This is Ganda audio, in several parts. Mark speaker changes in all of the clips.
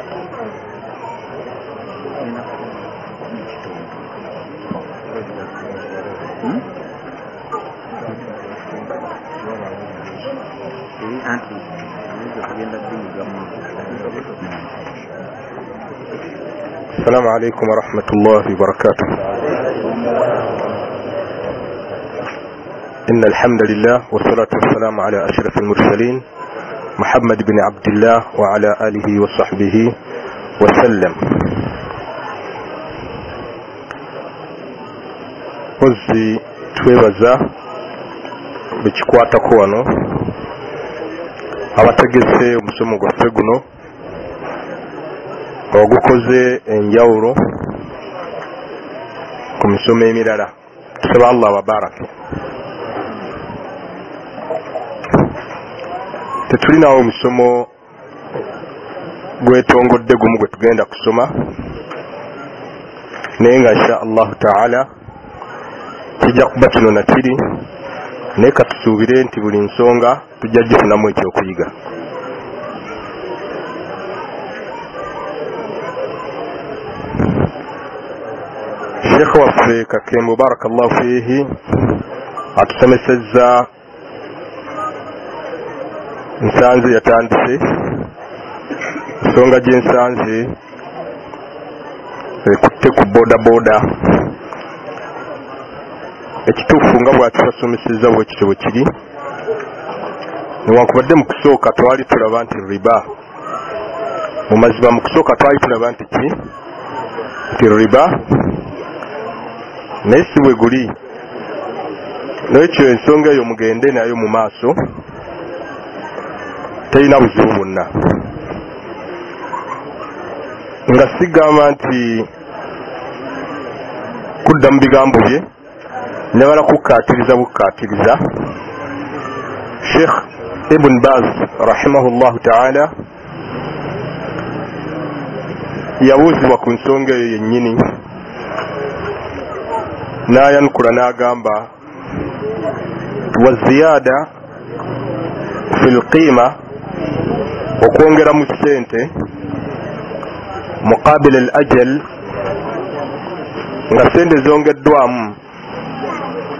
Speaker 1: السلام عليكم ورحمة الله وبركاته. إن الحمد لله والصلاة والسلام على أشرف المرسلين محمد بن عبد الله وعلى آله وصحبه وسلم. Ozzi twebaza bekikwatako wano abategese omusomo gwaffe guno ogukoze enjawulo ku misomo emirala. Tusaba Allah wabarake. Tetulinawo omusomo gwetongodde gumu gwe tugenda kusoma, naye nga insha Allahu taala kijja kuba kino nakiri, naye katusuubire nti buli nsonga tujja gifunamu ekyokuyiga. Sheikh waffe Kakembo barakallahu fiihi atusomesezza nsanze yatandise ensonga gy'ensanze ekutte ku bodaboda. Ekituufu nga bw'akibasomesezza bwekityo bwe kiri, newankubadde mu kusooka twali tulaba nti riba, mu mazima mu kusooka twali tulaba nti ki nti riba, naye si bwe guli. N'ekyo ensonga eyo mugende nayo mu maaso, terina buzibu bwonna. Nga sigamba nti kudda mu bigambo bye, njagala kukkaatiriza bukkaatiriza. Sheikh Ibn Baz rahimahullahu taala yabuuzibwa ku nsonga eyo yennyini, n'ayanukula n'agamba waziyaada fi lqiima, okwongera mu ssente muqabila al ajal, nga ssente zongeddwamu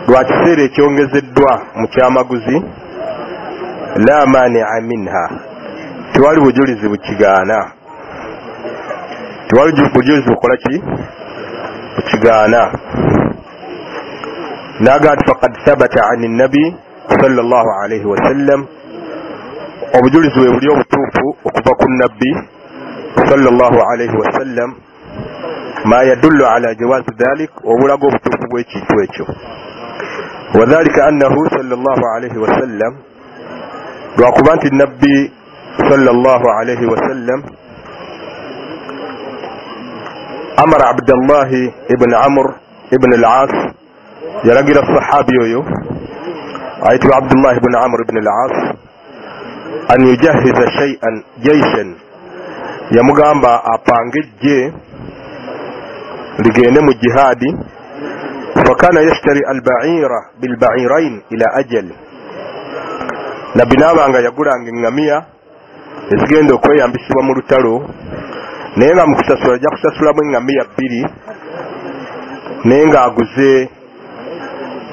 Speaker 1: lwa kiseera ekyongezeddwa mu kyamaguzi, la maania minha, tewali bujulizi bukigaana, tewali bujulizi bukola ki bukigaana. N'agamba nti faqad thabata ani nnabi sallallahu alaihi wasallam, obujulizi bwe buli obutuufu okuva ku nabbi sallallahu alaihi wasallam, ma yadullu ala jawazi dhalik, obulaga obutuufu bw'ekintu ekyo. Wadhalika annahu sallallahu alaihi wasallam, lwakuba nti nabbi sallallahu alaihi wasallam amara Abdallahi ibn Amr ibn al-As, yalagira sahabi oyo ayitibwa Abdullah ibn Amr ibn al-As an yujahiza shay'an jaishan, yamugamba apange ejje ligende mu jihadi. Fakana yashtari al-ba'ira bil-ba'irain ila ajal, nabbi n'abanga yagulanga eŋŋamiya ezigenda okweyambisibwa mu lutalo, naye nga mu kusasula ajja kusasulamu eŋŋamiya bbiri, naye ng'aguze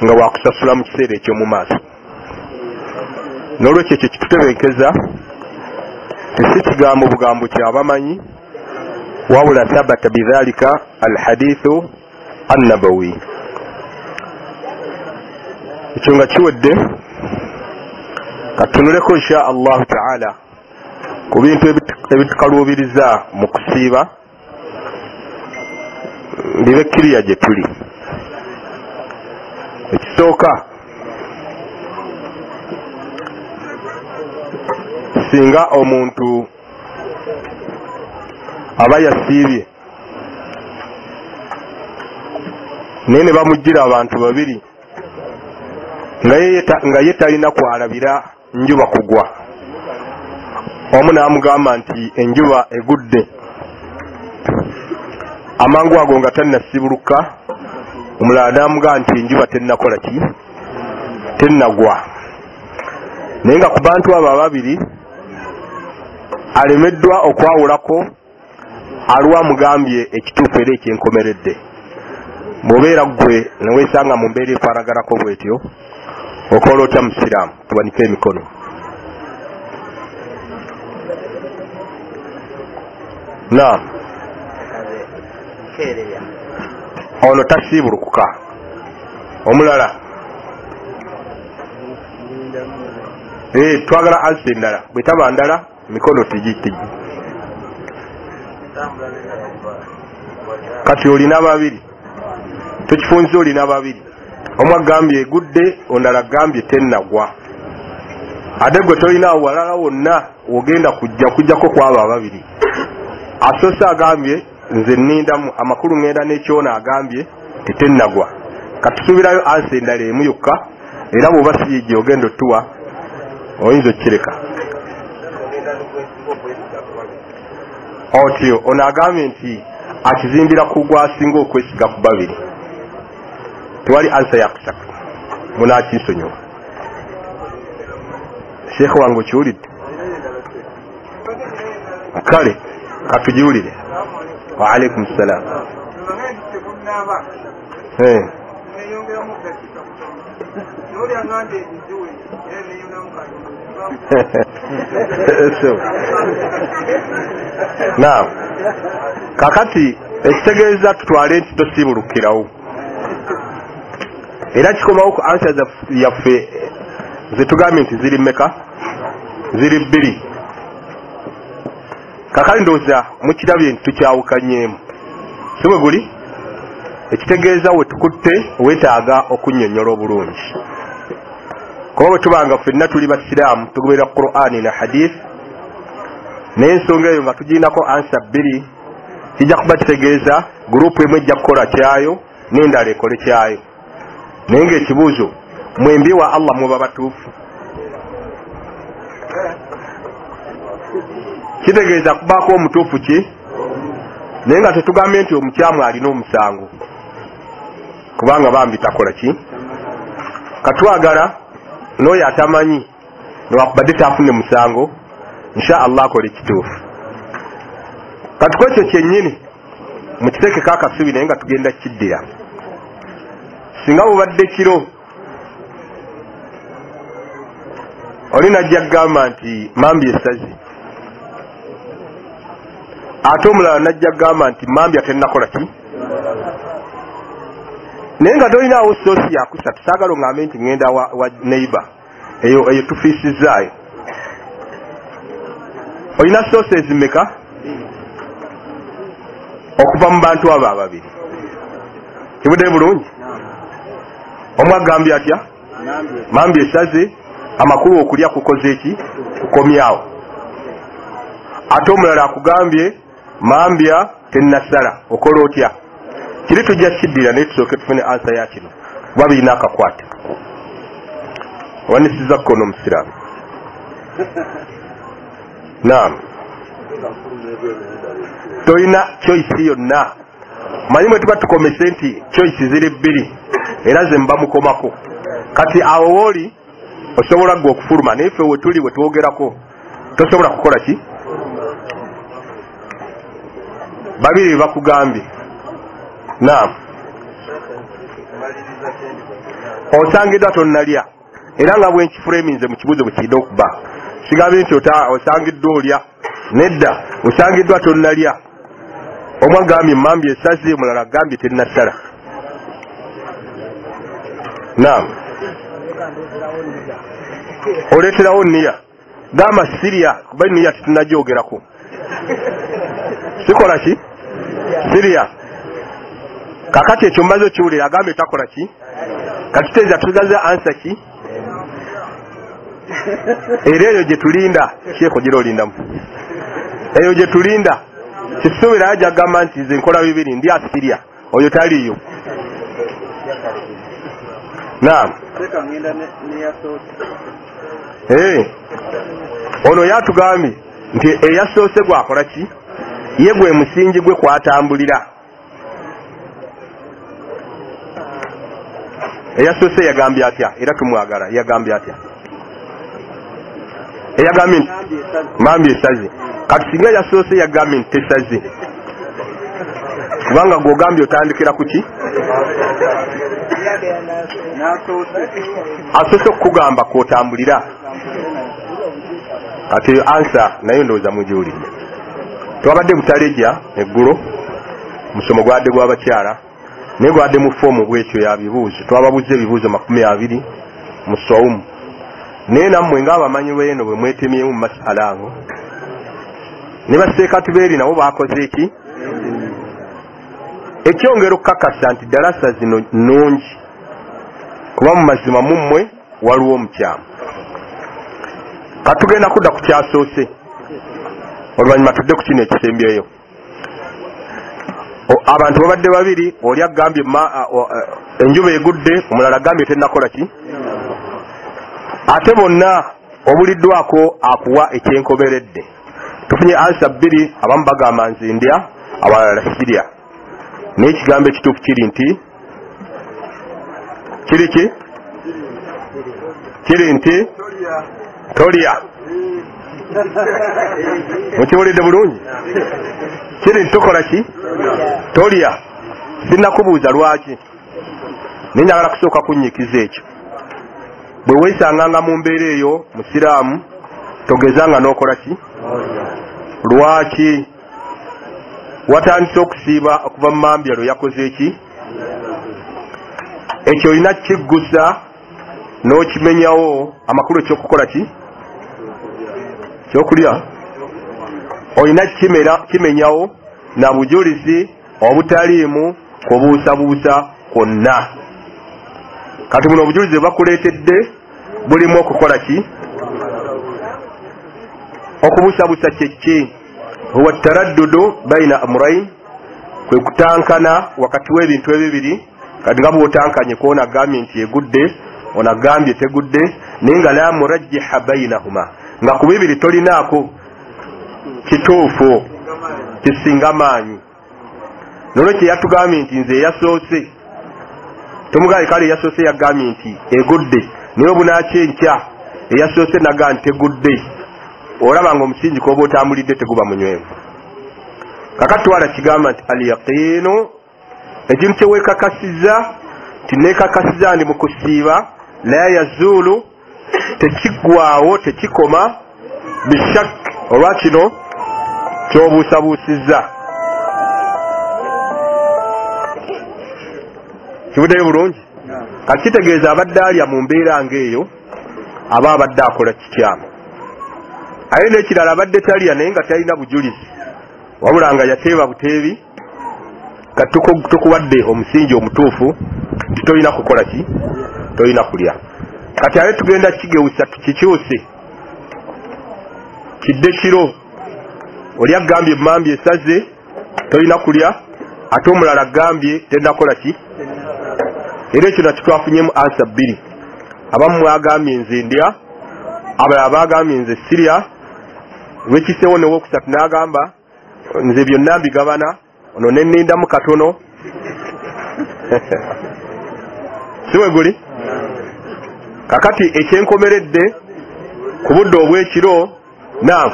Speaker 1: nga wakusasula mu kiseera eky'omu maaso. N'olwekyo ekyo kitutebenkeza tesi kigambo bugambo kyabamanyi, wabula thabata bidhalika alhadithu annabawi. Ekyo nga kiwedde, katunuleko insha Allahu taala ku bintu ebitukaluubiriza mu kusiiba bibe kiriya gye tuli. Ekisooka, singa omuntu aba yasiibye naye ne bamujjira abantu babiri nga ye talina kwalabira njuba kugwa, omu n'amugamba nti enjuba egudde, amangu ago nga tannasibuluka, omulala n'amugamba nti enjuba tennakola ki, tennagwa. Naye nga ku bantu abo ababiri alemeddwa okwawulako Aliwo amugambye ekituufu era ekyenkomeredde. Bw'obeera ggwe neweesanga mu mbeera efaanaganako bwetyo, okola otya musiraamu? Tuwanike emikono. Naam, ono tasiibulukuka. Omulala twagala ansi endala, bwetaba ndala mikono tigi. Kati olina babiri, tukifunze olina babiri, omu agambye egudde, ondala agambye tennagwa. Ate gwe tolina walala wonna wogenda kujja kujjako kwabo ababiri. Asoose agambye nze nnindamu, amakulu ŋŋenda n'ekyona agambye tetennagwa. Katusuubirayo ansi endala emu yokka, era bw'oba si gye ogenda otuwa oyinza okukireka. Otyo ono agambye nti akizimbira ku gwasinga okwesiga ku babiri. Tewali ansa yakusatu, munaakinsonyiwa. Sheekhe wange okiwulidde? Kale katugiwulire. Wa alaikum salaam. Naam, kakati ekitegeeza tutwale nti tosiibulukirawo, era kikomawo ku ansa yaffe zetugambye nti ziri mmeka? Ziri bbiri. Kakati ndowooza mukirabye nti tukyawukanyeemu, si bwe guli? Ekitegeeza we tukutte weetaaga okunnyonnyola obulungi, kuba bwe tubanga ffenna tuli basiraamu tugoberera Qur'ani na hadith, naye ensonga eyo nga tugirinako ansa bbiri, kijja kuba kitegeeza gurupu emu ejja kukola kyayo n'endala ekole kyayo. Naye ng'ekibuuzo, mwembi wa Allah muba batuufu? Kitegeeza kubaako omutuufu ki, naye nga tetugambye nti omukyamu alina omusango, kubanga bambi takola ki. Katwagala n'oyo atamanyi newakubadde tafune musango, insha Allah akola ekituufu. Kati ku ekyo kyennyini mukiteekeko akasubi, naye nga tugenda kiddira. Singa bubadde kiro oli najja kugamba nti mambi esazi, ate omulala najja kugamba nti mambi atennakola ki, naye nga tolinaawo soosi yakusatu. Saagala oŋŋambe nti ŋŋenda wa neighbor, eyo tufiisizaayo. Olina soosi ezimeka okuva mu bantu abo ababiri? Kibudde bulungi? Omu agambye atya? Mambi esaze, amakulu okulya kukoze eki? Kukomyawo. Ate omulala akugambye mambya tennasala, okola otya? Kiri tujja kiddira, naye tusooke tufune ansa ya kino kuba birina akakwate. Owanisiza kkono omusiraamu. Naam, tolina choice yonna. Manyi mwe tuba tukomese nti choice ziri bbiri, era ze mba mukomako. Kati awo wooli osobola gwe okufuluma, naye ffe wetuli we twogerako tosobola kukola ki? Babiri bakugambye. Naam, osangiddwa tonnalya, era nga bwe nkifureminze mu kibuuzo bwe kirina okuba. Sigambye nti osangiddwa olya, nedda, osangiddwa tonnalya. Omu agambye mambi esaze, omulala agambye tennasala. Naam, oleeterawo niya, gamba sirya, kuba niya tetunnagyogerako. Sikola ki? Sirya. Kakati ekyo mbaze okiwulira, agambye takola ki? Kati teeza tugaza ansa ki? Era eyo gye tulinda, sheekho gira olindamu, eyo gye tulinda. Kisuubira ajja kugamba nti nze nkola bibiri, ndi asirya, oyo taliiyo. Naam, ono yatugambye nti eyasoose gwakola ki? Ye gwe musingi gwe kwatambulira. Eyasoose yagambye atya? Era tumwagala. Yagambye atya? Eyagambye nti mambi esaze. Kati singa yasoose yagambye nti tesaze, Kubanga gw'ogambye otandikira ku ki? Asoose okukugamba kw'otambulira. Kati eyo ansa nayo ndowooza mugiwulidde. Twabadde Butalejja eggulo, musomo gwadde gw'abakyala, naye gwadde mu foomu bwekyo ya bibuuzo. Twababuuza ebibuuzo 20 mu sawumu, naye nammwe ng'abamanyi lweno bwe mwetemyemu mu masala ago, ne basseekatubeeri nabo baakoze eki? Ekyongera okukakasa nti ddalasa zino nnungi, kuba mu mazima mummwe waliwo omukyamu. Katugenda kudda ku kyasoose, oluvannyuma tudde ku kino ekisembyeyo. Abantu babadde babiri, oli agambye enjuba egudde, omulala agambye tennakola ki, ate bonna obuliddwako akuwa ekyenkomeredde. Tufunye ansa bbiri, abamu bagamba nze ndya, abalala sirya. Naye ekigambo ekituufu kiri nti kiri ki? Kiri nti tolya. Mukiwulidde bulungi? Kiri nti tokola ki? Tolya. Sinnakubuuza lwaki, naye njagala kusooka kunnyikiza ekyo. Bwe weesanganga mu mbeera eyo musiraamu, togezanga n'okola ki? Lwaki watandise okusiiba okuva mu mambyalo yakoze eki? Ekyo olina kiggusa n'okimenyawo amakulu ekyokukola ki? Kyokulya. Olina kimenyawo na bujulizi obutaliimu kubuusabuusa kwonna. Kati buno obujulizi bwe bakuleetedde bulimu okukola ki? Okubuusabuusa kye ki? Huwa taraddudu baina amrain, kwe kutankana wakati w'ebintu ebibiri. Kati nga bw'otankanye kwona agambye nti egudde, ono agambye tegudde, naye nga la murajjiha bainahuma, nga ku bibiri tolinaako kituufu kisinga maanyi. Nolwekyo yatugambye nti nze eyasoose, tomugambye kale eyasoose yagambye nti egudde, naye obunaaki enkya eyasoose naga nti tegudde, olaba nga omusingi kwoba otambulidde teguba munywevu. Kakati twala kigamba nti al-yaqiinu, ekintu kye weekakasiza nti neekakasiza ndi mu kusiiba, la yazuulu, tekiggwawo, tekikoma bishak, olwa kino ky'obuusabuusizza. Kivuddeyo bulungi? Kati kitegeeza abadde alya mu mbeera ng'eyo aba abadde akola kikyamu. Aye n'ekirala abadde talya naye nga talina bujulizi, wabula nga yateeba buteebi. Kati tukuwadde omusingi omutuufu nti tolina kukola ki? Tolina kulya. Kati ate tugenda kigewusa tukikyuse kidde kiro. Oli agambye emmambi esaze tolina kulya, ate omulala agambye tennakola ki? Era ekyo nakyo twafunyemu ansa bbiri. Abamu mwagambye nze ndya, abalala bagambye nze sirya. Lwekisewo newokusatu n'agamba nze byonna mbigabana, ono nennindamu katono. Si we guli? Kakati ekyenkomeredde ku budde obw'ekiro, naam,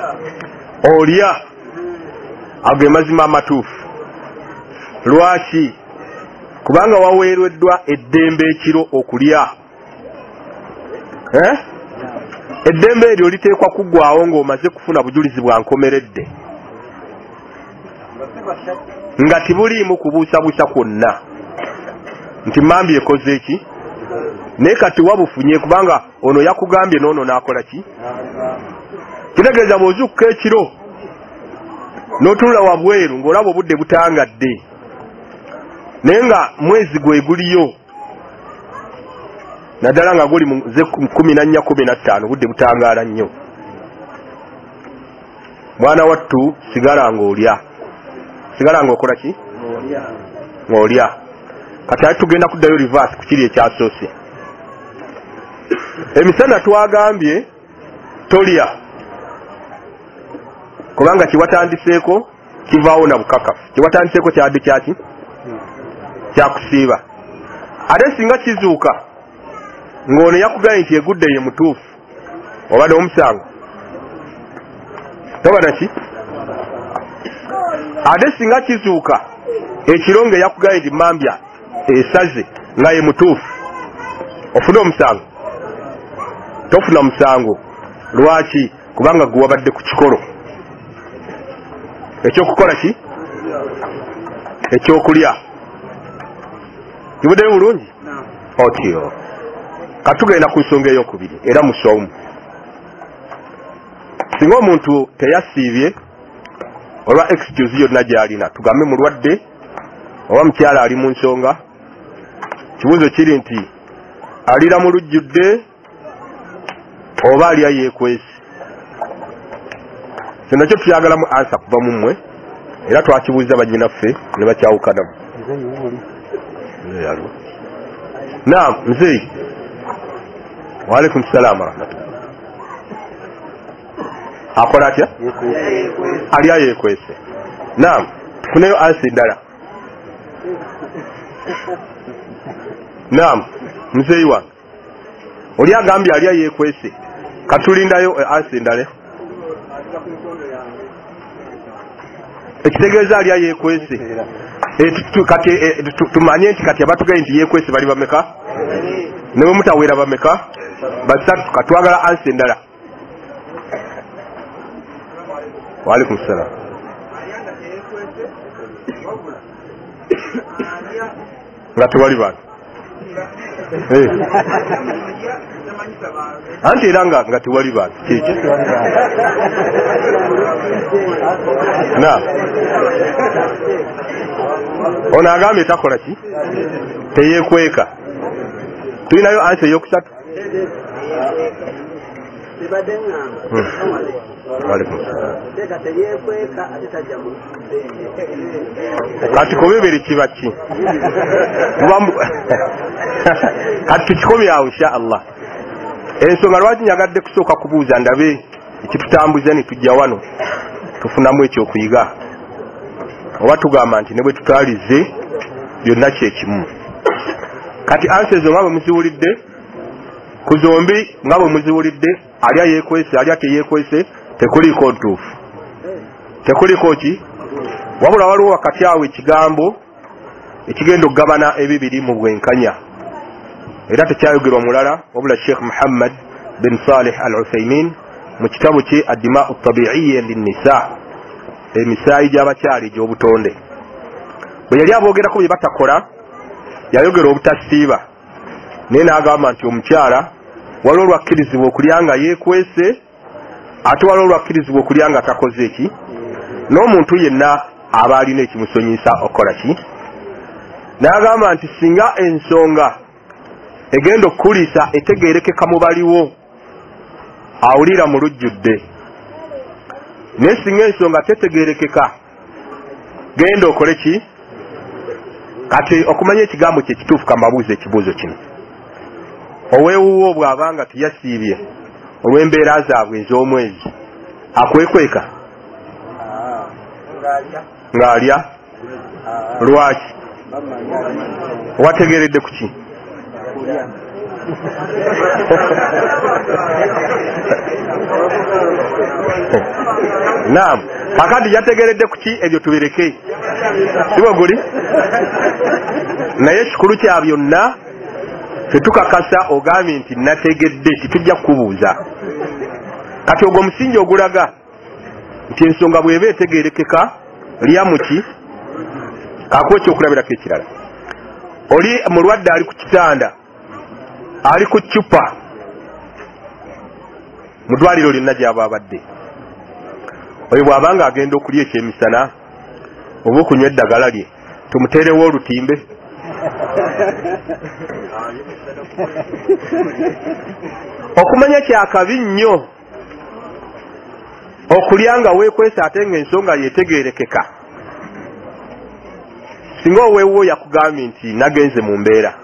Speaker 1: olya. Ago ge mazima amatuufu. Lwaki? Kubanga waweereddwa eddembe ekiro okulya. Eddembe eryo liteekwa kuggwawo ng'omaze kufuna bujulizi bwa nkomeredde, nga tibuliimu kubuusabuusa kwonna nti mambi ekoze eki. Naye kati wabufunye kubanga ono yakugambye n'ono n'akola ki? Kitegeeza bw'ozuukuka ekiro n'otunula wabweru ng'olaba obudde butangadde, naye nga mwezi gwe guliyo, naddala nga guli mu 14 15, obudde butangaala nnyo. Mwana wattu sigala ng'olya, sigala ng'okola ki? Ng'olya. Kati ate tugenda kuddayo reverse ku kiri ekyasoose. Emisana twagambye tolya, kubanga kiwatandiseeko kivaawo na bukakafu. Kiwatandiseeko kyadde kyaki? Kyakusiiba. Ate singa kizuuka ng'ono yakugambye nti egudde ye mutuufu, oba n'omusango toba naki? Ate singa kizuuka Ekiro nga yakugambye nti mambya esaze nga ye mutuufu, ofuna omusango? Tofuna musango. Lwaki? Kubanga gwe wabadde ku kikolo ekyokukola ki? Ekyokulya. Kibuddeyo bulungi? Otyo. Katugenda ku nsonga eyokubiri era musomu. Singa omuntu teyasiibye olwa excuse yonna gy'alina, tugambe mulwadde oba mukyala ali mu nsonga, kibuuzo kiri nti alira mu lujjudde oba alya yeekwese? Kino nakyo tukyagalamu ansa kuva mu mmwe, era twakibuuza bannyinaffe ne bakyawukanamu. Naam, nzeyi. Waalaikum salaam warahmatullah. Akola atya? Alya yeekwese. Naam, tufuneyo ansa endala. Naam, muzeeyi wange oli agambye alya yeekwese, katulindayo ansa endala. Ekitegeeza alya yeekwese. Kati tumanye nti kati abatugaye nti yeekwese bali bameka? Ne bwe mutaweera bameka? Basatu. Katwagala ansa endala. Waalaikum salaam. Nga tewali bantu. Anti era nga tewali bantu kiki? Na ono agambye takola ki? Teyeekweka. Tulinayo ansa eyokusatu. Kati ku bibiri kiba ki? Kati tukikomye awo insha Allah. Ensonga lwaki nyagadde kusooka kubuuza ndabe ekitutambuza ne tujja wano tufunamu ekyokuyiga, oba tugamba nti ne bwe tutalize byonna kyekimu. Kati ansa ezo nga bwe muziwulidde ku zombi, nga bwe muziwulidde, alya yeekwese alya teyeekwese, tekuliiko ntuufu, tekuliiko ki? Wabula waliwo wakati awo ekigambo ekigenda okugabana ebibiri mu bwenkanya, era tekyayogerwa mulala wabula Sheikh Muhammad bin Salih Al Uthaymin mu kitabo kye Addimau Tabiiya Linnisa, emisaayi gy'abakyala egy'obutonde. Bwe yali aboogerako bye batakola, yayogera obutasiiba, naye n'agamba nti omukyala waliwo olwakkirizibwa okulya nga yeekwese, ate waliwo olwakkirizibwa okulya nga takoze eki, n'omuntu yenna aba alina ekimusonyisa okukola ki. N'agamba nti singa ensonga egenda okukuliisa etegeerekeka mu baliwo, awulira mu lujjudde, naye singa ensonga tetegeerekeka, genda okole ki? Kati okumanya ekigambo kye kituufu, kambabuuza ekibuuzo kino. Oweewuwo bw'abanga teyasiibye olw'embeera zaabwe ez'omwezi, akwekweka ng'alya? Lwaki? Wategeeredde ku ki? Naam, kakati yategeeredde ku ki? Ebyo tubireke, si bwe guli? Naye ekikulu kya byonna tetukakasa ogambye nti nategedde, titujja kukubuuza. Kati ogwo omusingi ogulaga nti ensonga bw'eba etegeerekeka lya muki. Kakuwa ekyokulabirako ekirala. Oli mulwadde ali ku kitanda, ali ku ccupa mu ddwaliro lyonna gy'aba abadde. Oyo bw'abanga agenda okulya ekyemisana oba okunywa eddagala lye, tumuteerewo olutimbe? Okumanya kyakabi nnyo okulya nga weekwese ate ng'ensonga yeetegeerekeka. Singa oweewuwo yakugambye nti nagenze mu mbeera,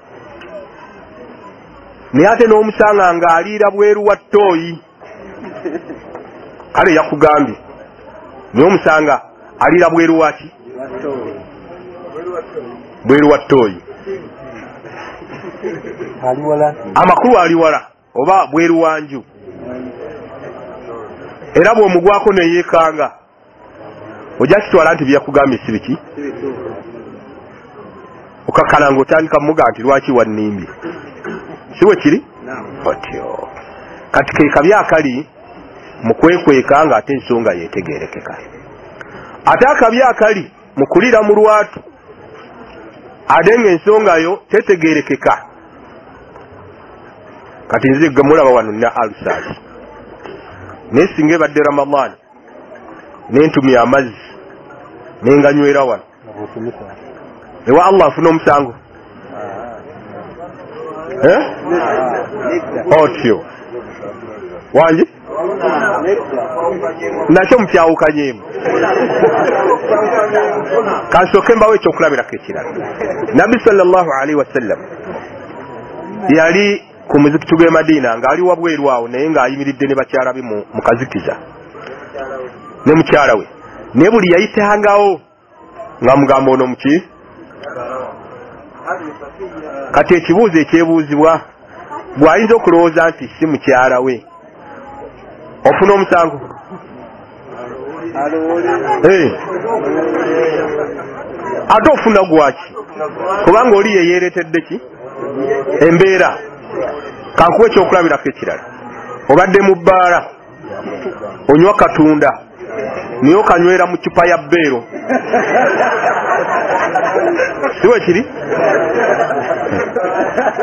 Speaker 1: naye ate n'omusanga ng'aliira bweru wa ttooyi, kale yakugambye, naye omusanga aliira bweru wa ki? Bweru wa ttooyi. Amakulu ali wala oba bweru wa nju, era bw'omugwako neyeekanga ojja kitwala nti byakugambye si biki. Okakkana ng'otandika muga nti lwaki wannimbye, si bwe kiri? Otyo kati ke kabi akali mu kwekweka ng'ate ensonga yeetegeerekeka. Ate akabi akali mu kuliira mu lwatu ate ng'ensonga yo tetegeerekeka. Kati nze gwe mulaba wano nina alusaasi, naye singa ebadde Ramadaani nentumya amazzi nenganywera wano, ewa Allah afuna omusango? Otyo wangi nakyo mukyawukanyemu. Kansooke mbawo ekyokulabirako ekirala. Nabbi sallallahu alaihi wasallam yali ku muzikiti gw'e Madiina ng'ali wabweru awo, naye ng'ayimiridde ne bakyala be mu kazikiza ne mukyala we, naye buli yayitangawo nga mugamba ono muki. Kati ekibuuzo ekyebuuzibwa, bw'ayinza okulowooza nti si mukyala we, ofuna omusango? Ate ofuna gwaki? Kubanga oli yeyeeretedde ki embeera. Kankuwa ekyokulabirako ekirala. Obadde mu bbaala onywa katunda, naye okanywera mu cupa ya bbeero, si bwe kiri?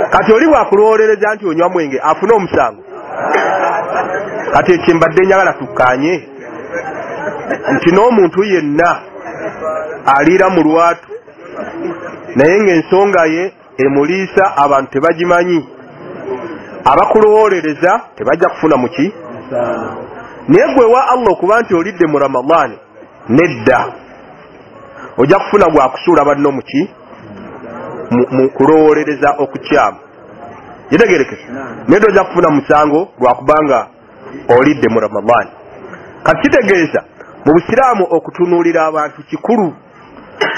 Speaker 1: Kati oli bw'akulowoolereza nti onywa mwenge, afune omusango? Kati ekyo mbadde njagala tukkaanye nti n'omuntu yenna aliira mu lwatu naye ng'ensonga ye emuliisa abantu tebagimanyi, abakulowoolereza tebajja kufuna muki. Naye gwe wa Allah okuba nti olidde mu Ramadaani, nedda, ojja kufuna gwakusuula banno muki mu kulowoolereza okukyamu. Gitegerekese? Naye tojja kufuna musango lwakubanga olidde mu Ramadaani. Kati kitegeeza mu busiraamu okutunuulira abantu kikulu,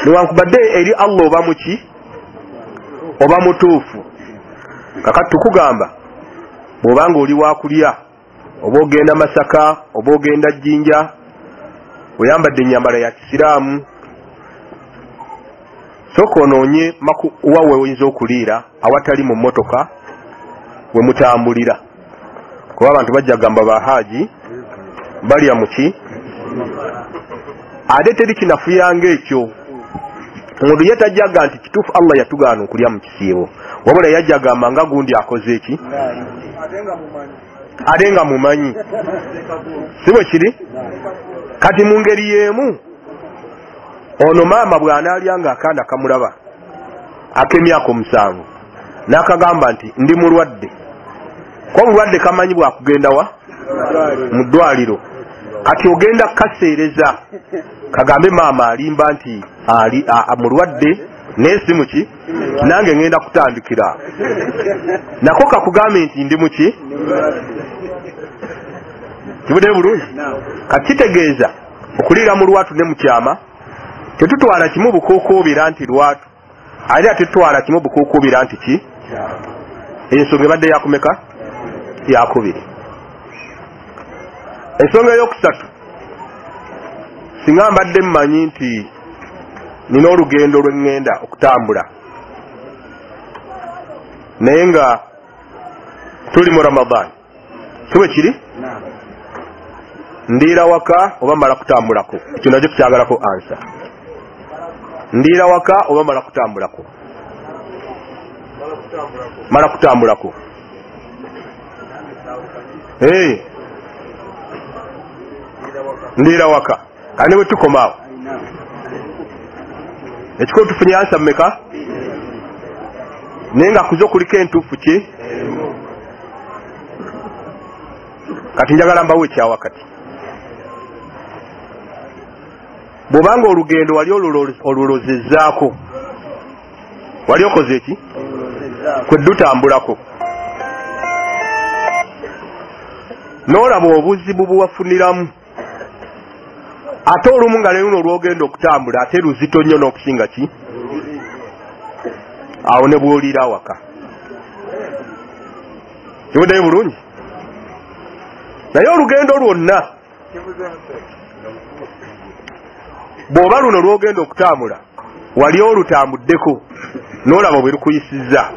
Speaker 1: newankubadde eri Allah oba muki oba mutuufu. Kakati tukugamba bw'obanga oli wakulya, oba ogenda Masaka oba ogenda Jjinja, oyambadde ennyambala ya kisiraamu, sooka onoonye wa we oyinza okuliira awatali mu mmotoka we mutambulira, kuba abantu bajja kugamba bahaaji balya muki. Ate teri kinafuyanga ekyo. Omuntu ye tajjaga nti kituufu Allah yatugaana okulya mu kisiibo, wabula yajja agamba nga gundi akoze eki ate nga mumanyi, si bwe kiri? Kati mu ngeri y'emu ono maama bw'anaalya nga akaana kamulaba ak'emyaka 7 n'akagamba nti ndi mulwadde, kuba obulwadde kamanyi bwakugenda wa mu ddwaliro. Kati ogenda kukaseereza kagambe maama alimba nti ali mulwadde naye si muki, nange ngenda kutandikira nako kakugambe nti ndi muki. Kibudde bulungi? Kati kitegeeza okuliira mu lwatu ne mukyama tetutwala kimu bukuukuubira nti lwatu, ate tetutwala kimu bukuukuubira nti ki. Ensonga ebadde yakumeka? Yakubiri. Ensonga eyokusatu, singa mbadde mmanyi nti nina olugendo lwe ŋŋenda okutambula naye nga tuli mu Ramadaani, si bwe kiri? Ndiira waka oba mala kutambulako? Ekyo nakyo tukyagalako ansa. Ndiira waka oba mala kutambulako? Mala kutambulako. Ndiira waka. Kale bwe tukomaawo ekikulu tufunye ansa mmeka? Naye nga kuzo kuliko entuufu ki? Kati njagala mbawo ekyawakati. Bw'obanga olugendo wali olulozezzaako, wali okoze eki? Kwe ddutambulako, n'olaba obuzibu bwewafuniramu, ate olumu nga leero olwogenda okutambula ate luzito nnyo n'okusinga ki awo ne bw'oliira awaka. Kibuddeyo bulungi? Naye olugendo lwonna bw'oba luno lwogenda okutambula wali olutambuddeko, N'olaba bwe lukuyisizza.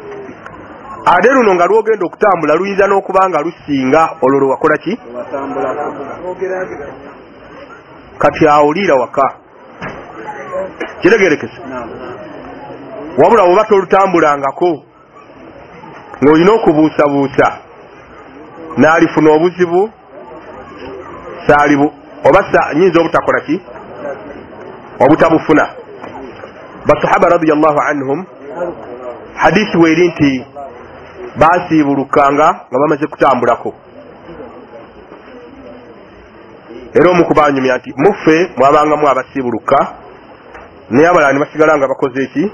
Speaker 1: Ate luno nga lwogenda okutambula luyinza n'okuba nga lusinga olwo lwe wakola ki? Kati awulira waka. Kiregerekese. Wabula oba tolutambulangako ng'olina okubuusabuusa n'alifuna obuzibu saalibu oba nyinza obutakola ki? Obutabufuna. Basahaba radiyallahu anhum hadisi weeri nti baasiibulukanga nga bamaze kutambulako. Era omu kubanyumya nti muffe mwabangamu abasiibuluka naye abalala ne basigala nga bakoze eki?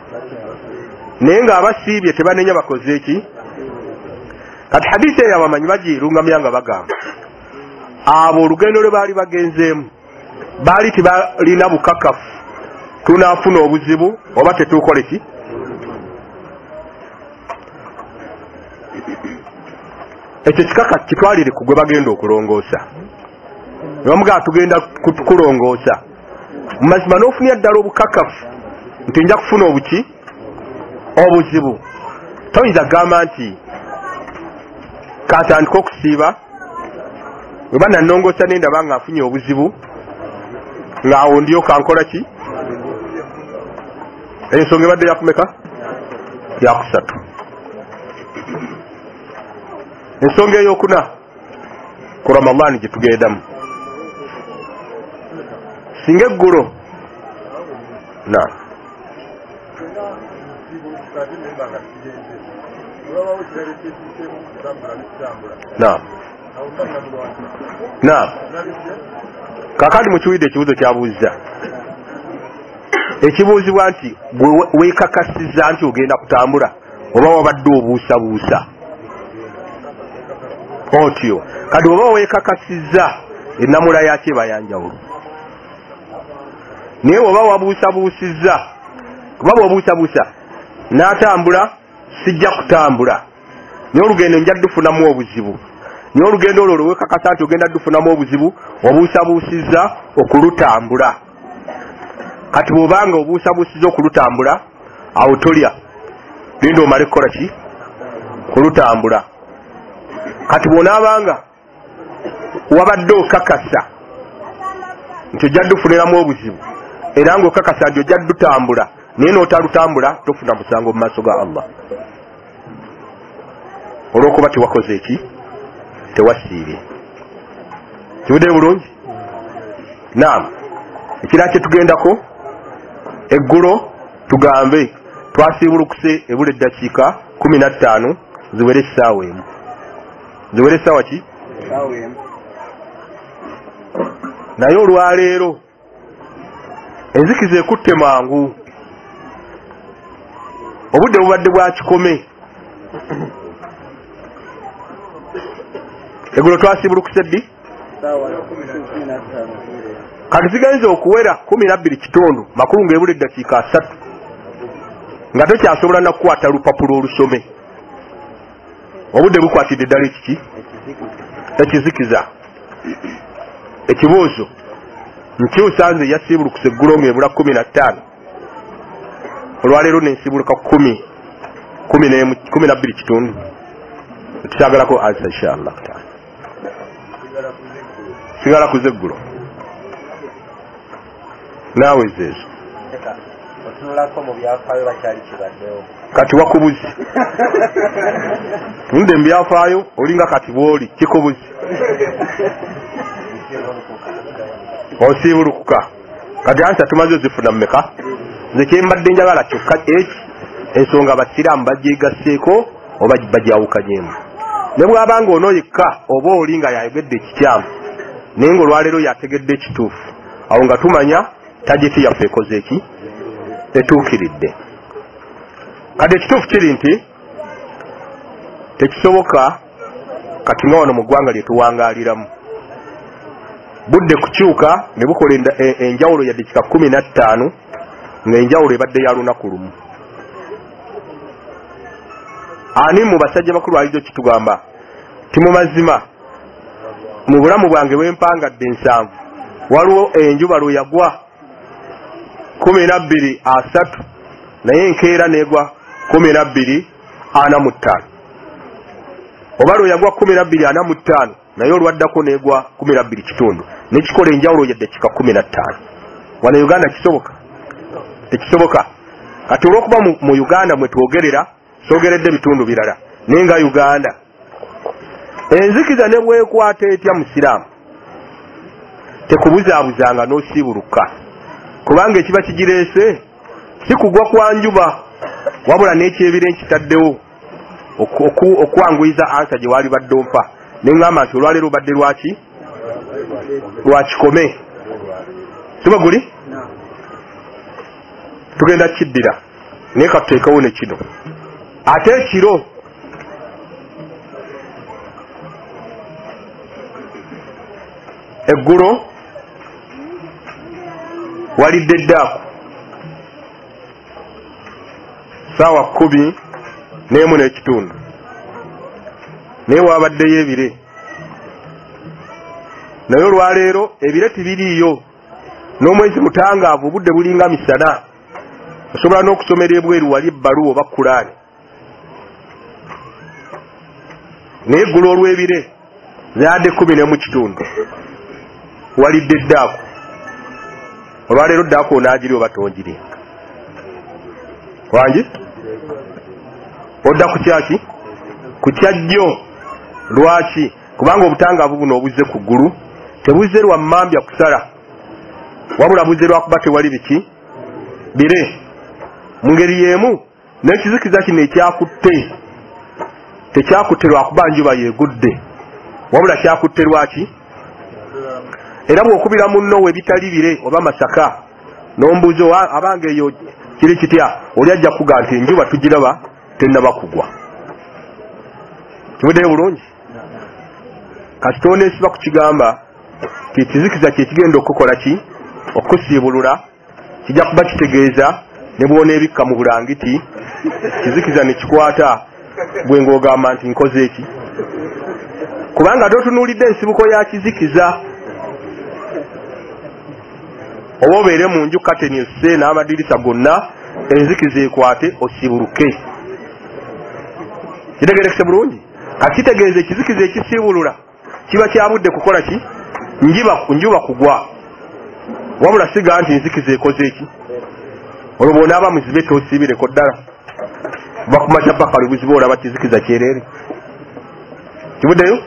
Speaker 1: Naye ng'abasiibye tebanenya bakoze eki? Kati hadisi eyo abamanyi bagirungamya nga bagamba abo olugendo lwe baali bagenzeemu baali tebalina bukakafu tunaafuna obuzibu oba tetuukole ki? Ekyo kikaka kitwalire ku gwe bagenda okulongoosa. Ne bamugamba tugenda kulongoosa. Mu mazima n'ofunira ddala obukakafu nti nja kufuna obuki? Obuzibu. Toyinza kugamba nti katandika okusiiba bwe banannongoosa ne ndaba nga nfunye obuzibu ng'awo ndyoka nkola ki? Ensonga ebadde yakumeka? Yakusatu. Ensonga eyokuna ku Ramadhaani gye tugendamu singa eggulo na na kakati mukiwulidde ekibuuzo kyabuuza ekibuuzibwa nti gwe weekakasizza nti ogenda kutambula oba wabadde obuusabuusa otyo. Kati oba weekakasizza ennamula yakyo eba yanjawulo. Naye oba wabuusabuusizza, kuba bw'obuusabuusa n'atambula sijja kutambula naye olugendo nja ddufunamu obuzibu. Naye olugendo olwo lwekakasa nti ogenda ddufunamu obuzibu obuusabuusizza okulutambula. Kati bw'obanga obuusabuusizza okulutambula awo tolya, linda omale kukola ki? Kulutambula. Kati bw'onaabanga wabadde okakasa nti ojja ddufuniramu obuzibu era ng'okakasa nti ojja ddutambula naye n'otalutambula tofuna musango mu maaso ga Allah olw'okuba tewakoze eki? Tewasiibye. Kibuddeyo bulungi? Naam. Ekirala kye tugendako eggulo tugambe twasiibulukuse ebula eddakiika 15 ziwere essaawa emu. Ziwere essaawa ki? Naye olwaleero enzikiza ekutte mangu, obudde bubadde bwa kikome. Eggulo twasiibulukuse ddi? Kati zigenze okuwera 12 kitundu makulu ng'ebula eddakiika 3 nga tokyasobola na kukwata lupapula olusome. Obudde bukwatidde ddala ekiki? Ekizikiza. Ekibuuzo nkyusa nze yasiibulukuse eggulo ng'ebula 15 olwaleero nensiibuluka 12 kitundu. Tukyagalako ansa inshallah taala. Sigala kuza eggulo naawe zeezo
Speaker 2: otunulako mu byafaayo bakyali kibaddewo.
Speaker 1: Kati wakubuzi tunde mu byafaayo olinga kati bw'oli kikubuzi osiibulukuka. Kati ansa tumaze ozifuna mmeka? Nze kyembadde njagala kyokka eki ensonga abasiraamu bagyegasseeko oba bagyawukanyemu. Ne bw'abanga ono yekka oba oli nga yayogedde ekikyamu naye ng'olwaleero yategedde ekituufu, awo nga tumanya tageti yaffe ekoze eki? Etuukiridde. Kati ekituufu kiri nti tekisoboka kati nga wano mu ggwanga lye tuwangaaliramu budde kukyuka ne bukola enjawulo ya dakiika 15 ng'enjawulo ebadde ya lunaku lumu. Ani mu basajja bakulu alizo kitugamba ti mu mazima mu bulamu bwange bwempangadde 7 waliwo enjuba lwe yagwa 12:30 naye enkeera negwa 12:45. Oba lwe yagwa 12:45 naye olwaddako negwa 12:15, nekikola enjawulo ya ddakiika 15. Wano Uganda kisoboka? Tekisoboka. Kati olwokuba mu Uganda mwe twogerera, soogeredde bitundu birala, naye nga Uganda enzikiza ne bwekwata etya musiraamu tekubuzaabuzanga n'osiibuluka, kubanga ekiba kigireese si kugwa kwa njuba, wabula n'ekyebire nkitaddewo okwanguyiza ansa gye waali badde ompa, ne ŋŋamba nti olwaleero obadde lwaki? Lwakikome. Si bwe guli? Tugenda kiddira, naye katuteekewo ne kino. Ate ekiro eggulo walidde eddaaku saawa 11:15, naye wabaddeyo ebire. Naye olwaleero ebire tibiriiyo, n'omwezi mutangaavu, obudde bulinga misana, osobola n'okusomera ebweru wali ebbaluwa oba Kulaani. Naye eggulo olw'ebire zaadde 11:15, walidde eddaaku. Olwaleero ddaku onaagiri oba tongiri? Wangi odda ku kyaki? Ku kyajjo. Lwaki? Kubanga obutangaavu buno obuzze ku ggulu tebuzze lwa mmambya kusala, wabula buzze lwakuba tewali biki bire. Mu ngeri y'emu n'ekizikiza kino ekyakutte tekyakutte lwakuba njuba yeegudde, wabula kyakutte lwaki? Era bw'okubira munno we bitali bire oba masaka n'ombuuza abange eyo kiri kitya, oli ajja kuga nti enjuba tugiraba tennaba kugwa. Kibuddeyo bulungi? Kasita oneesiba ku kigamba ti ekizikiza kye kigenda okukola ki? Okusiibulula. Kijja kuba kitegeeza ne bw'oneebikka mu bulangiti, kizikiza ne kikwata gwe ng'ogamba nti nkoze eki, kubanga totunuulidde ensibuko ya kizikiza. Oba obeere mu nju kateni esse n'amadirisa gonna, enzikiza ekwate osiibuluke. Kitegeerekese bulungi? Kati kitegeeza ekizikiza ekisiibulula kiba kyabudde kukola ki? Njuba kugwa, wabula siga nti nzikiza ekoze eki. Olwo bw'onaaba muzibe tosiibireko ddala, bakumakya paka lubuzibe olaba kizikiza kyereere. Kibuddeyo?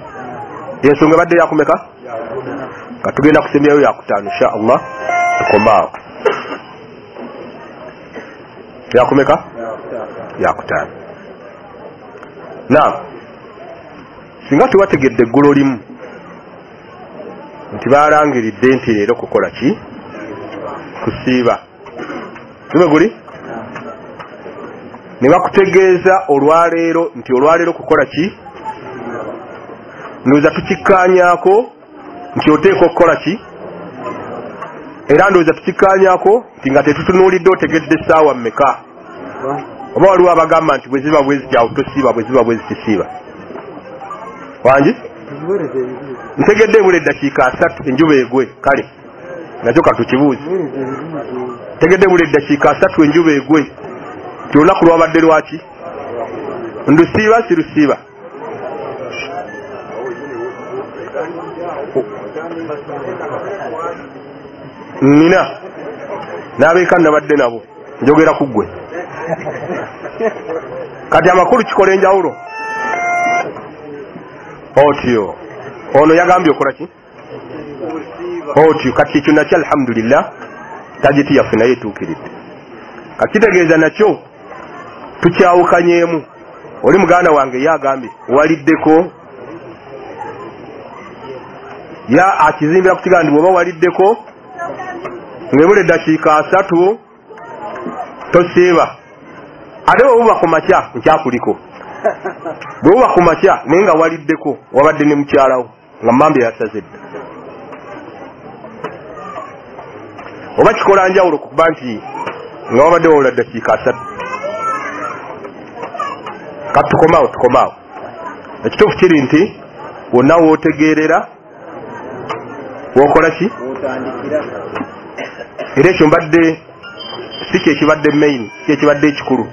Speaker 1: Ensonga ebadde yakumeka? Katugenda kusembyayo yakutaano insha Allah, tukomaawo. Yakumeka? Yakutaano. Naam, singa tubategedde eggulo limu nti balangiridde nti leero kukola ki? Kusiiba. Tube guli? Ne bakutegeeza olwaleero nti olwaleero kukola ki? Ndowooza tukikkaanyaako nti oteeka okukola ki? Era ndowooza tukikkaanyaako nti nga tetutunuulidde otegedde essaawa mmeka. Oba waliwo abagamba nti bwe ziba bwe ziti awo tosiiba, bwe ziba bwe ziti siiba. Wangi? Ntegedde ebula eddakiika 30 enjuba egwe, kale nakyo katukibuuze. Ntegedde ebula eddakiika 30 enjuba egwe, nti olunaku lwabadde lwaki? Ndusiiba sirusiiba? Nina n'abeeka nabadde nabo, njogera ku ggwe. Kati amakulu kikola enjawulo otyo. Ono yagambye okola ki? Otyo. Kati ekyo nakyo alhamdulillah tageti yaffe naye etuukiridde. Kati kitegeeza nakyo tukyawukanyeemu. Oli muganda wange ye agambye waliddeko, ya akizimbira ku kigambo bw'oba waliddeko ng'ebula eddakiika 30 tosiiba. Ate bwe buba ku makya nkyakuliko, bwe buba ku makya naye nga waliddeko, wabadde ne mukyalawo nga mmambe yasaze dda. Oba kikola njawulo kukuba nti nga wabadde wawula ddakiika 30. Kati tukomaawo, tukomaawo. Ekituufu kiri nti wonna wootegeerera wookola ki? Era ekyo mbadde si kyekibadde main, si kyekibadde ekikulu.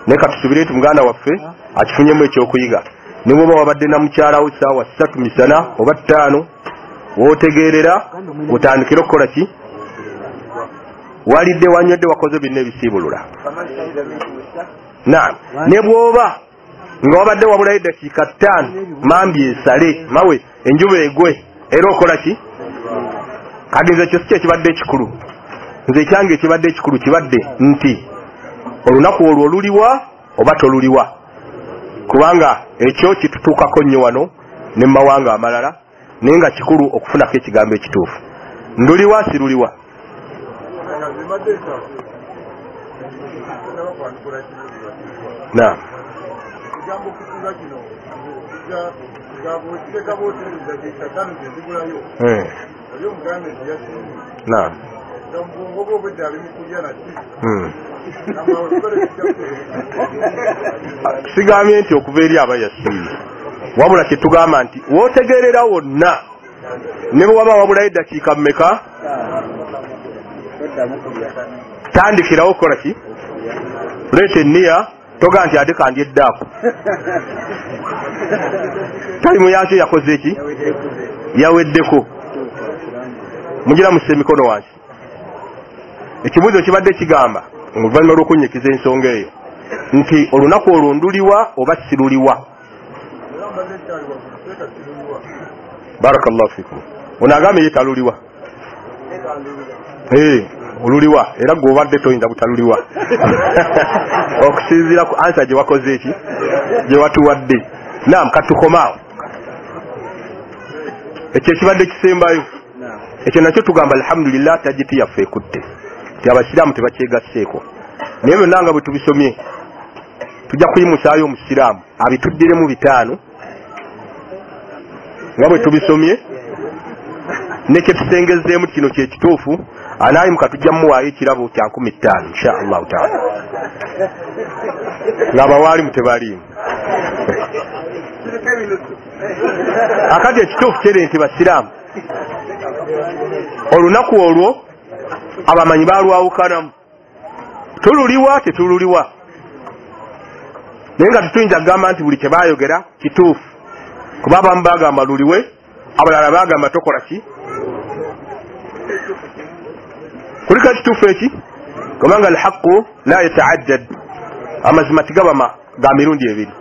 Speaker 1: Naye katusubire nti muganda waffe akifunyemu ekyokuyiga. Ne bw'oba wabadde na mukyalawo ssaawa 3 misana oba 5, w'otegeerera otandikire okukola ki? Walidde, wanywedde, wakoze byonna ebisiibulula. Naam, ne bw'oba nga wabadde wabulayo eddakiika 5 mambi esale mawe enjuba egwe, era okola ki? Kati nze ekyo si kyekibadde ekikulu. Nze ekyange ekibadde ekikulu kibadde nti olunaku olwo oluliwa oba toluliwa, kubanga ekyo kitutuukako nnyo wano ne mu mawanga amalala, naye nga kikulu okufunako ekigambo ekituufu. Nduliwa siruliwa? Naam. Naam. Sigambye nti okuva eri aba yasiimye, wabula kyetugamba nti w'otegeerera wonna ne bwe waba wabulayo eddakiika mmeka, tandikirawo okukola ki? Leeta enniya, togaa nti ate kandi eddaako. Tayimu yakyo yakoze eki? Yaweddeko. Mugira musse emikono wansi. Ekibuuzo kibadde kigamba oluvannyuma lw'okunnyikiza ensonga eyo nti olunaku olwo nduliwa oba siruliwa? Barakallahu fikum. Ono agambye ye taluliwa. Oluliwa era gwe obadde toyinza butaluliwa okusinziira ku ansa gye wakoze eki gye watuwadde. Naam, katukomaawo. Ekyo ekibadde kisembayo ekyo nakyo tugamba alhamdulillah tajiti yaffe ekutte nti abasiraamu tebakyegasseeko, naye byonna nga bwe tubisomye tujja kuyimusaayo omusiraamu abituddiremu 5 nga bwe tubisomye ne kyetusengezeemu kino kyekituufu. Anaayimuka tujja mmuwaayo ekirabo kya 5000 insha allahu taala, ng'abawaalimu tebaliimu. Akati ekituufu kiri nti basiraamu olunaku olwo abamanyi balwawukanamu, tululiwa tetululiwa, naye nga tetuyinza kugamba nti buli kye baayogera kituufu, kuba abamu bagamba luliwe, abalala bagamba tokola ki. Kuliko ekituufu eki, kubanga alhaqu la yataaddad, amazima tigaba ga mirundi ebiri.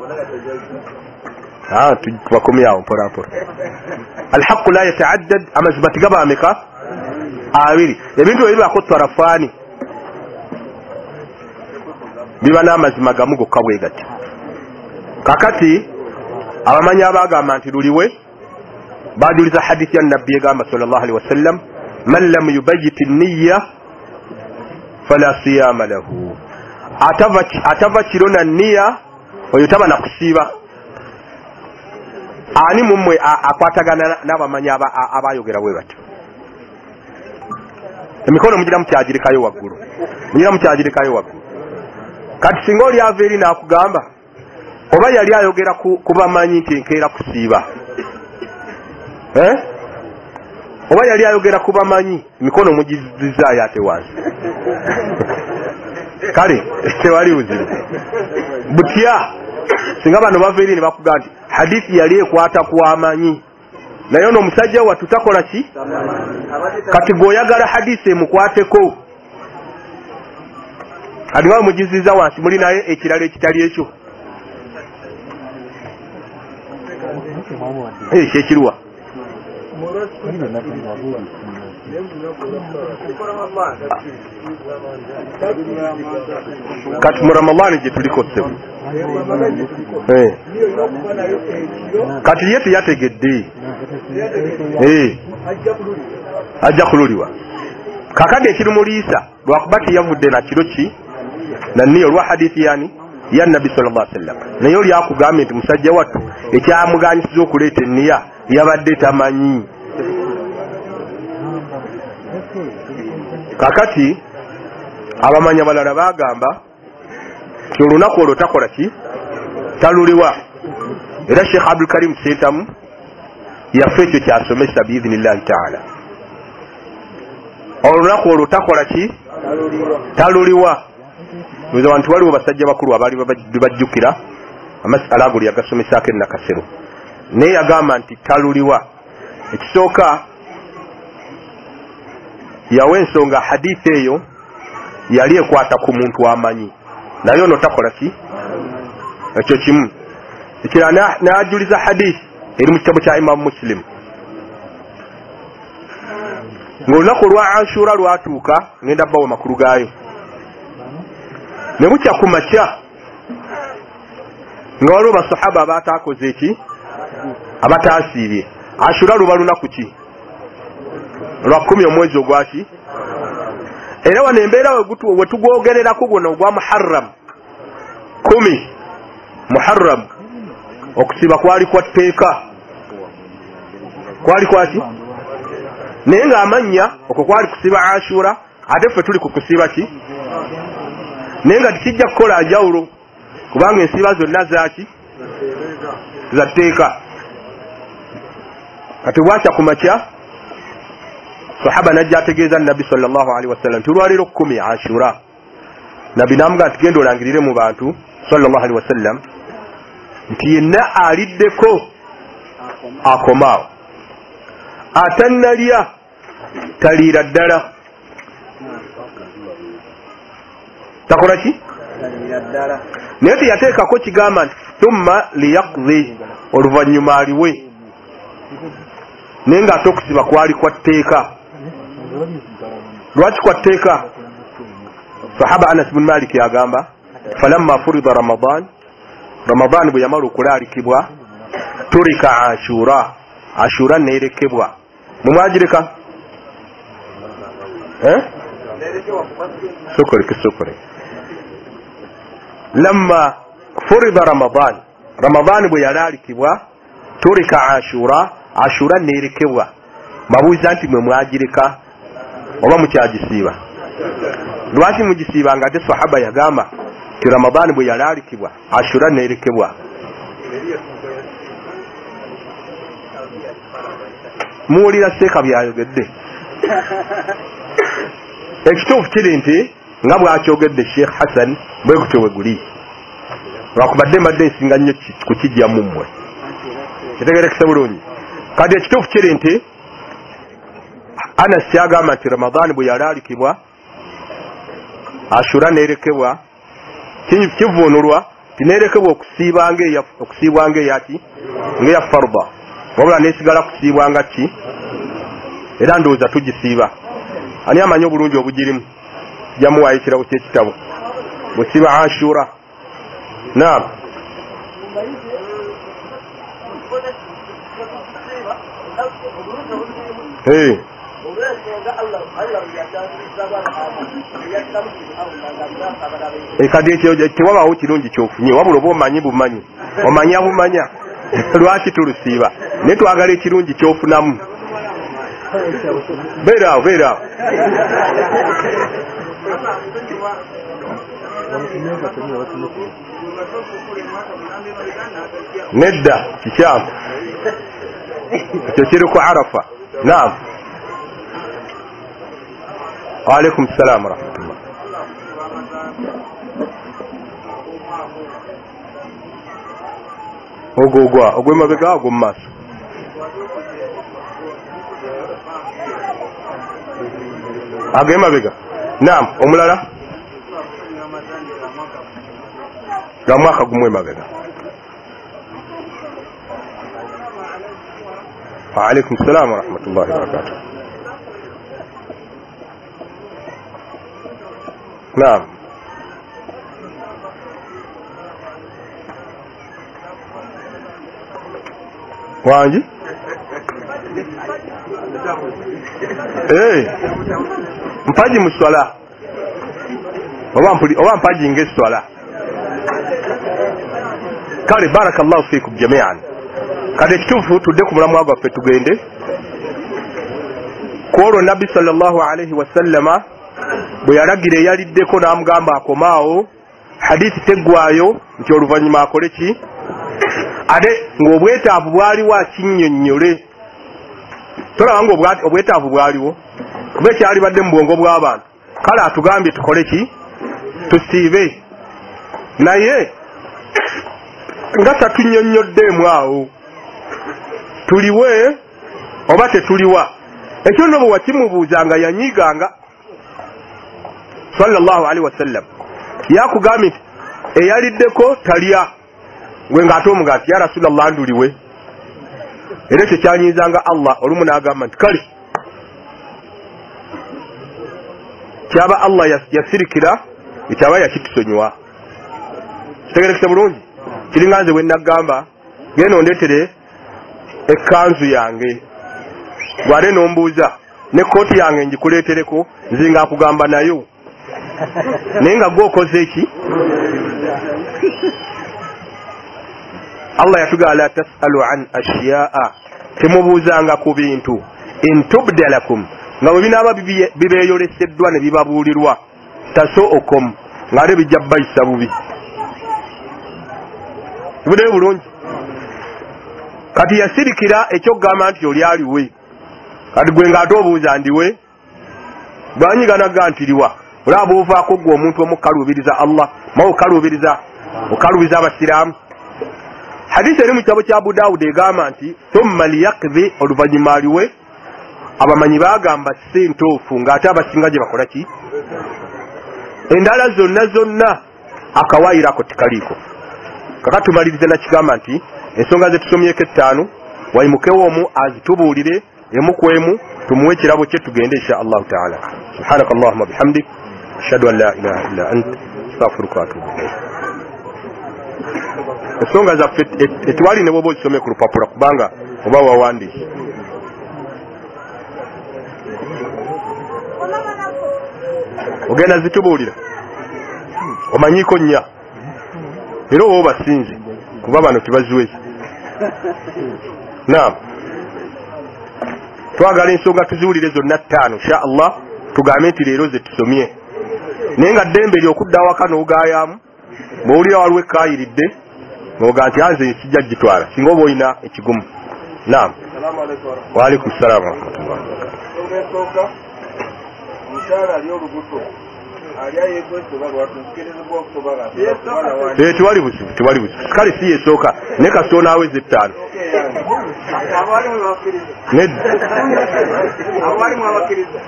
Speaker 1: Tubakomyawo mpola mpola. Alhaqu la yataaddad, amazima tigaba ameka? Abiri. Ebintu ebibaako twarafaani biba n'amazima gamu gokka bwe gati. Kakati abamanyi abagamba nti luliwe bajuliza hadithi ya nabbi egamba sallallahu alaihi wasallam, man lam yubayit nniya fala siyama lahu, atava kiro na nniya oyo taba na kusiiba. Ani mummwe akwatagana n'abamanyi abayogera bwe batyo? Emikono mugira mukyagirekayo waggulu, mugira mukyagirekayo waggulu. Kati singa oli ava eri n'akugamba oba yali ayogera ku bamanyi nti enkeera kusiiba, oba yali ayogera ku bamanyi, emikono mugizizaayo ate wansi. Kale tewali buzibu. Butya singa bano bava eri ne bakugamba nti hadithi yali ekwata ku amanyi, naye ono omusajja wattu takola ki? Kati gweoyagala hadithi emukwateko, kati nga mugiziza wansi muli naye ekirala ekitali ekyo kyekiruwa. Kati mu Ramadhani gye tuliko ssebo, kati ye teyategedde, ajja kululiwa. Kakati ekirumuliisa lwakuba teyavudde na kiro ki na nniya olwa hadithi yani ya nabbi sallallahu alaihi wasallam, naye oli akugambye nti musajja wattu ekyamuganyisiza okuleeta enniya yabadde tamanyi. Kakati abamanyi abalala bagamba nti olunaku olwo takola ki? Taluliwa. Era Sheikh Abdul Karim Sentamu yaffe ekyo kyasomesa biidhinillahi taala, olunaku olwo takola ki? Taluliwa. Ndowooza nti waliwo basajja bakulu abaali bajjukira amasala ago yagasomesaako e Nakasero, naye yagamba nti taluliwa. Ekisooka yawa ensonga hadithi eyo yali ekwata ku muntu amanyi, naye ono takola ki ekyo kimu. Ekirala n'ajuliza hadithi eri mu kitabo kya Imamu Muslim ng'olunaku olwa Ashura lwatuuka, ngenda bbawa makulu gaayo, ne bukya ku makya nga waliwo basahaba abataakoze eki, abataasiibye. Ashura luba lunaku ki? Lwa 10 omwezi ogwaki. Era wano embeera we tugwogererako guno ogwa Muharram 10 Muharram, okusiiba kwali kwa tteeka, kwali kwaki, naye ng'amannya okwo kwali kusiiba Ashura, ate ffe tuli ku kusiiba ki, naye nga tekijja kukola njawulo kubanga ensiiba zonna zaaki za tteeka. Kati bwakya ku makya sahaba najja ategeeza Nabbi sallallahu alaihi wasallam nti olwaleero 10 Ashura. Nabbi n'amugamba nti genda olangirire mu bantu sallallahu alaihi wasallam nti yenna aliddeko akomaawo, atannalya taliira ddala, takola ki? Naye teyateekako kigamba nti thumma liyaqdi, oluvannyuma aliwe, naye ng'ate okusiba kwali kwa tteeka. Lwaki kwa tteeka? Sahaba Anas bin Malik yagamba falamma furida Ramadan, Ramadan bwe yamala okulaalikibwa turika Ashura, Ashura neerekebwa. Mumwagireka sokole kisokole. Lamma furida Ramadan, Ramadan bwe yalaalikibwa turika Ashura, Ashura neerekebwa. Mabuuza nti mwe mwagireka oba mukyagisiiba? Lwaki mugisiiba nga ate sahaba yagamba nti Ramadan bwe yalaalikibwa Ashura neerekebwa? Muwulira seeka byayogedde. Ekituufu kiri nti nga bwakyogedde Sheikh Hassan bwe gutyo bwe guli, lwakubadde mbadde nsinga nnyo kukijjamu mmwe, kitegerekese bulungi. Kati ekituufu kiri nti Anas yagamba nti Ramadan bwe yalaalikibwa Ashura neerekebwa, kivuunulwa nti neerekebwa okusiibwa ng'eyaki, ng'eya farda, wabula neesigala kusiibwa nga ki, era ndowooza tugisiiba. Ani amanyi obulungi obugirimu? Jamuwaayo ekirabo ky'ekitabo busiiba Ashura. Naam, kati ekyo tewabaawo kirungi kyofunye, wabula oba omanyi bumanyi, omanya bumanya lwaki tulusiiba, naye twagala ekirungi kyofunamu. Beeraawo, beeraawo. Nedda kikyamu, ekyo kiri ku Arafa. Naam, waalaikum salaam warahmatullah. Ogwo ogwa ogw'emabega, ogwo mu maaso, ag'emabega. Naam, omulala ga mwaka gumu emabega. Waalaikum salaam warahmatullahi wabarakatuh. Naam, wangi mpaji mu swala oba mpaji ng'eswala. Kale barakallahu fikum jamian. Kati ekituufu tudde ku mulamwa gwaffe tugende ku olwo Nabbi sallallahu alaihi wasallama bwe yalagira eyaliddeko n'amugamba akomaawo, hadithi teggwayo nti oluvannyuma akole ki, ate ng'obwetaavu bwaliwo akinnyonnyole. Tolaba ng'obwetaavu bwaliwo kuba ekyalibadde mu bwongo bw'abantu. Kale atugambye tukole ki, Tusiibe. Naye nga tatunnyonnyoddeemu awo tuliwe oba tetuliwa. Ekyo nno bwe wakimubuuzanga yanyiiganga sallallahu alaihi wasallam. Yakugambye nti eyaliddeko talya, gwe ng'ate omugaati ya Rasulallah nduliwe. Era ekyo kyanyiizanga Allah. Olumu n'agamba nti kale kyaba Allah yasirikira ekyaba yakitusonyiwa. Kitegerekese bulungi? Kiringa nze bwe nagamba genda ondeetere ekkanzu yange, bw'ate n'ombuuza ne kooti yange ngikuleetereko, nze ng'akugamba nayo, naye nga gwe okoze eki? Allah yatugamba la tasalu an ashiyaa, temubuuzanga ku bintu in tubda lakum, nga bwe binaaba bibeeyoleseddwa ne bibabuulirwa tasookom, ng'ate bijja bayisa bubi. Tubuddeyo bulungi. Kati yasirikira ekyokugamba nti oli aliwe, kati gwe ng'ate obuuza ndiwe, bwanyiga nagga nti liwa. Olaba bw'ovaako ggwe omuntu omu okukaluubiriza Allah, ma okukaluubiriza abasiraamu. Hadisi eri mu kitabo kya Abu Dawud egamba nti thumma liyaqdi, oluvannyuma aliwe. Abamanyi baagamba si ntuufu, ng'ate abasinga gye bakola ki? Endala zonna zonna akawaayiro ako tekaliiko. Kaka tumalirize nakigamba nti ensonga ze tusomyeko 5 wayimukewo omu azitubuulire emu ku emu, tumuwe ekirabo kye tugende insha Allahu taala. Subhanaka Allahumma bihamdik ashhadu an la ilaha illa ant astaghfiruka wa atubu ilayk. Ensonga zaffe etwali ne bw'oba ozisomye ku lupapula kubanga oba wawandiise. Ogenda zitubuulira omanyiiko 4 era oba obasinze kuba bano tebaziweza. Naam, twagala ensonga tuziwulire zonna 5 insha Allah, tugambe nti leero ze tusomye. Naye nga ddembe ly'okudda awaka n'ogaayaamu, bw'owulira waliwo ekkaayiridde ng'oga nti anze sijja gitwala, singa oba olina ekigumu. Naam. Wa alaikum salaam wa rahmatullahi wa barakatuh.
Speaker 2: Omukyala ali olubuto
Speaker 1: Tewali buzibu, tewali buzibu. Kale si yesooka naye kasita onaaweza 5. Nedda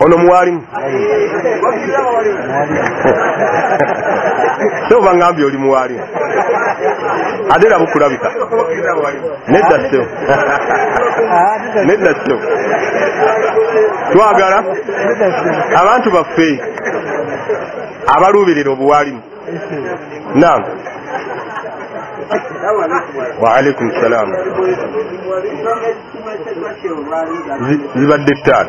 Speaker 1: ono muwalimu so bangambye oli muwalimu ate era bukulabika. Nedda ssebo, nedda ssebo. Twagala abantu baffe abaluubirira obuwalimu. Naam. Wa alaikum salaam. Zibadde 5.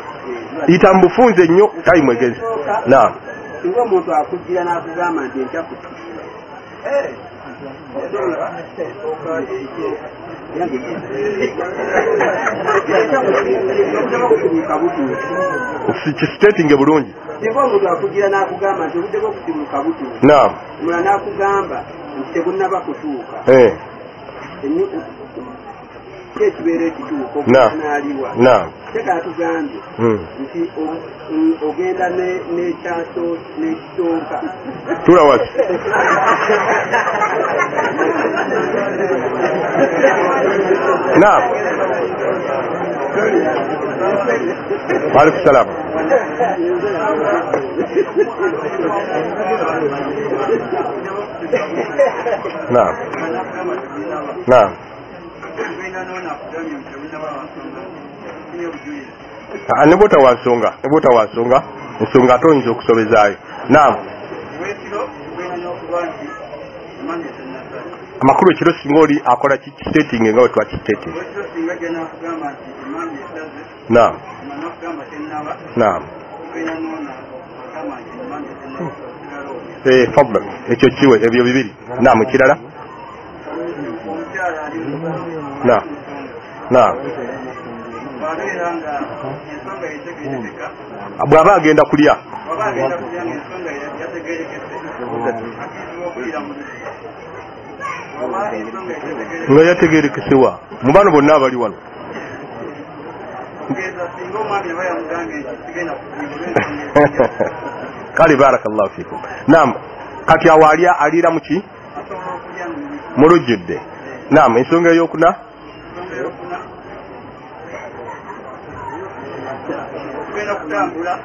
Speaker 1: Yita mu bufunze nnyo tayimu egeze. Naam.
Speaker 2: Singa omuntu akujjira n'akugamba nti enkya kutuuka,
Speaker 1: Kisiteetinge bulungi.
Speaker 2: Singa omuntu akujjira n'akugamba nti obudde bw'okusibuka butuuka,
Speaker 1: Naam.
Speaker 2: Omulala n'akugamba nti tebunnaba kutuuka, ki ekibeera ekituuka okunaaliwa?
Speaker 1: Naam.
Speaker 2: Teka atugambye nti ogenda n'ekisooka.
Speaker 1: Tula wasi. Naam. Wa alaikum salaam. Naam. Naam. Ne bw'otawa nsonga, ne bw'otawa nsonga, ensonga ate oyinza okusobezaayo. Naam. Amakulu ekiro singa oli akola kisiteetinge nga bwe twakisiteetinga. Naam. Naam. Fadlan, ekyo kiwe ebyo bibiri. Naam, ekirala. Naam. Naam. Bw'aba agenda kulya nga yategeerekesewa mu bano bonna abali wano. Kale barakallahu fikum. Naam, Kati awo alya aliira muki? Mu lujjudde. Naam, ensonga eyokuna?
Speaker 2: Ogenda kutambula,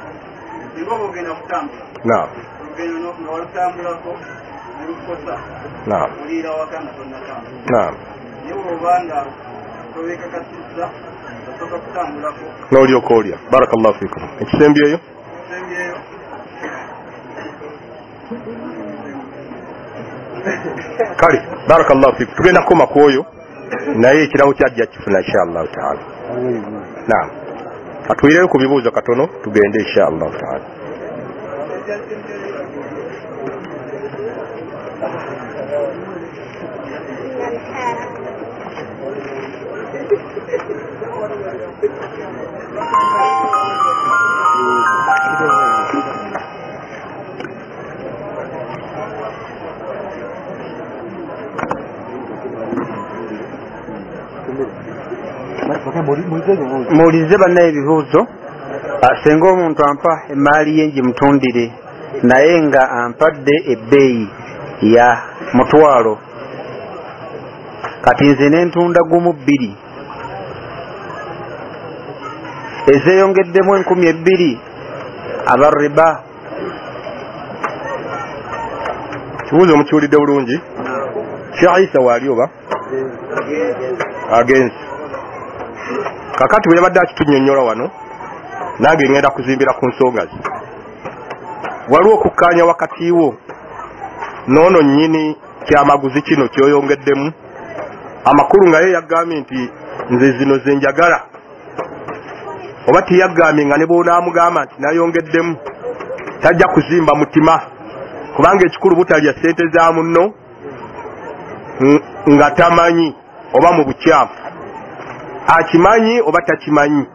Speaker 2: singa oba ogenda kutambula.
Speaker 1: Naam.
Speaker 2: Olugendo nga walutambulako ne lukukosa.
Speaker 1: Naam.
Speaker 2: Oliira waka nga tonnatambula.
Speaker 1: Naam.
Speaker 2: Naye bw'oba nga tobeekakasizza, osooka kutambulako.
Speaker 1: N'olyoka olya. Barakallahu fikum. Ekisembyeyo?
Speaker 2: Ekisembyeyo.
Speaker 1: Kale, barakallahu fikum. Tugenda kukoma ku oyo, naye ekirabo kyajja kifuna inshallah taala. Naam. Katuwireyo ku bibuuzo katono tugende inshallah taala.
Speaker 3: Muwulirize bannaye ebibuuzo. Singa omuntu ampa emaali ye ngimutundire naye nga ampadde ebbeeyi ya 1,000, kati nze nentunda 2,000 ezeeyongeddemu 2,000 aba riba.
Speaker 1: Kibuuzo mukiwulidde bulungi? Sheikh Isa waali oba agenze? Kakati bwe yabadde akitunnyonnyola wano, nange ngenda kuzimbira ku nsonga ze. Waliwo okukkaanya wakati wo n'ono nnyini kyamaguzi kino ky'oyongeddemu, amakulu nga ye yagambye nti nze zino ze njagala, oba tiyagambye nga ne bw'onaamugamba nti nayongeddemu tajja kuzimba mutima, kubanga ekikulu butalya ssente za munno nga tamanyi oba mu bukyamu, akimanyi oba takimanyi.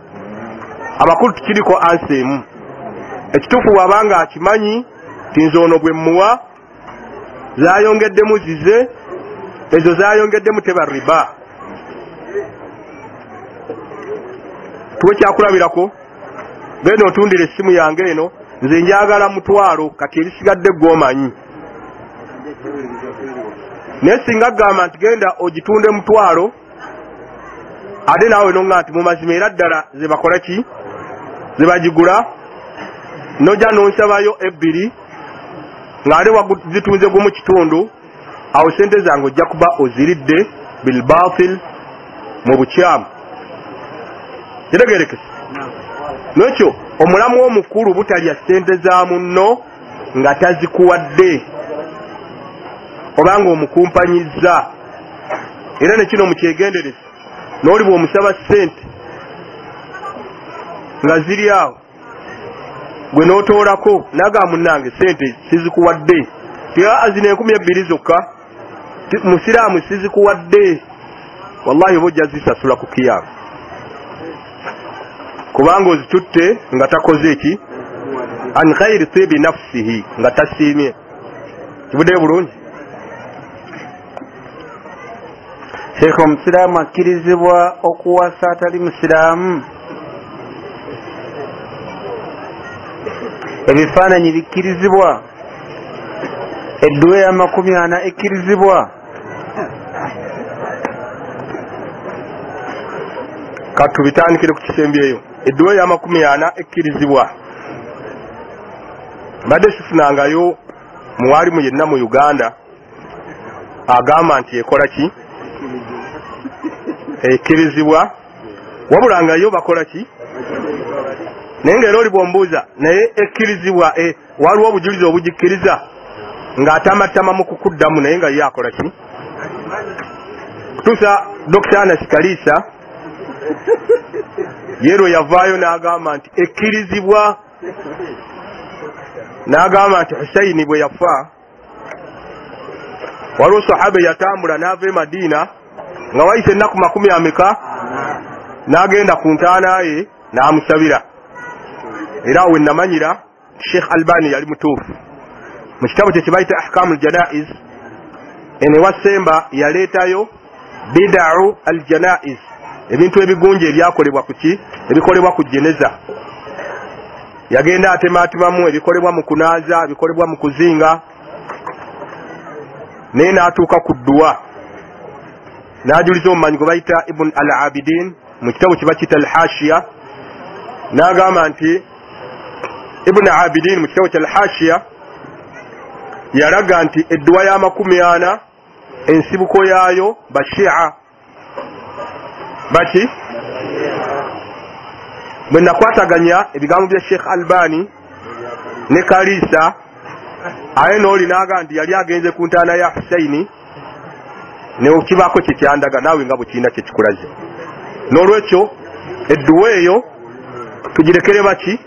Speaker 1: Amakulu tukiriko ansa emu. Ekituufu bw'abanga akimanyi nti nze ono bwe mmuwa zayongeddemu zize, ezo zayongeddemu teba riba. Tuwe kyakulabirako, genda otundira essimu yange eno, nze njagala 1,000, kati ebisigadde gw'omanyi. Naye singa gamba nti genda ogitunde 1,000, ate naawe nonga nti mu mazima era ddala ze bakola ki, ze bagigula, nojja n'onsabayo 2 ng'ate wazitunze 1.5, awo sente zange ojja kuba oziridde bilbatil, mu bukyamu. Kitegeerekese? N'ekyo omulamu omukulu butalya sente za munno nga tazikuwadde obanga omukumpanyizza. Era ne kino mukyegendereze, n'oli bw'omusaba ssente nga ziri awo gwe n'otoolako n'agamba munnange ssente sizikuwadde, aa zino 2,000 zokka musiraamu sizikuwadde, wallahi oba ojja zisasula ku kiyama, kubanga ozitutte nga takoze eki an ghairi tibi nafsihi, nga tasiimye. Kibuddeyo bulungi?
Speaker 3: Sheikh, omusiraamu akkirizibwa okuwasa atali musiraamu? Ebifaananyi bikkirizibwa? Edduwa eya 40 ekkirizibwa?
Speaker 1: Katubitandikire ku kisembyeyo. Edduwa eya 40 ekkirizibwa. Mbadde sifunangayo muwalimu yenna mu Uganda agamba nti ekola ki, ekkirizibwa, wabula nga yo bakola ki. Naye ng'era oli bw'ombuuza naye ekkirizibwa, waliwo obujulizi obugikkiriza ng'atamatama mu kukuddamu, naye nga ye akola ki. Kutuusa Dr. Anas Kalisa ye lwe yavaayo n'agamba nti ekkirizibwa, n'agamba nti Husaini bwe yafa waliwo sahaba yatambula n'ava e Madiina nga wayise ennaku 40 n'agenda ku ntaana ye n'amusabira. Era awo we namanyira Sheikh Albani yali mutuufu. Mu kitabo kye kibayita Ahkamu al-Janaiz, eno ewasemba yaleetayo bidau al-janaiz, ebintu ebigunje ebyakolebwa ku ki, ebikolebwa ku jeneza. Yagenda atemaatemamu ebikolebwa mu kunaaza, ebikolebwa mu kuzinga. Naye n'atuuka ku dduwa n'ajuliza omumanyi gwe bayita Ibn al Abidin mu kitabo kye bakiyita Al Hashiya, n'agamba nti Ibn Abidin mu kitabo kya Al Hashiya yalaga nti edduwa ya 40 ensibuko yaayo Bashia. Baki bwe nakwataganya ebigambo bya Sheikh Albani ne Kalisa, aye n'oli n'agamba nti yali agenze ku ntaana ya Husaini nekibaako kyekyandaga naawe nga bwe kirina kyekikulaze. N'olwekyo edduwa eyo tugirekere baki.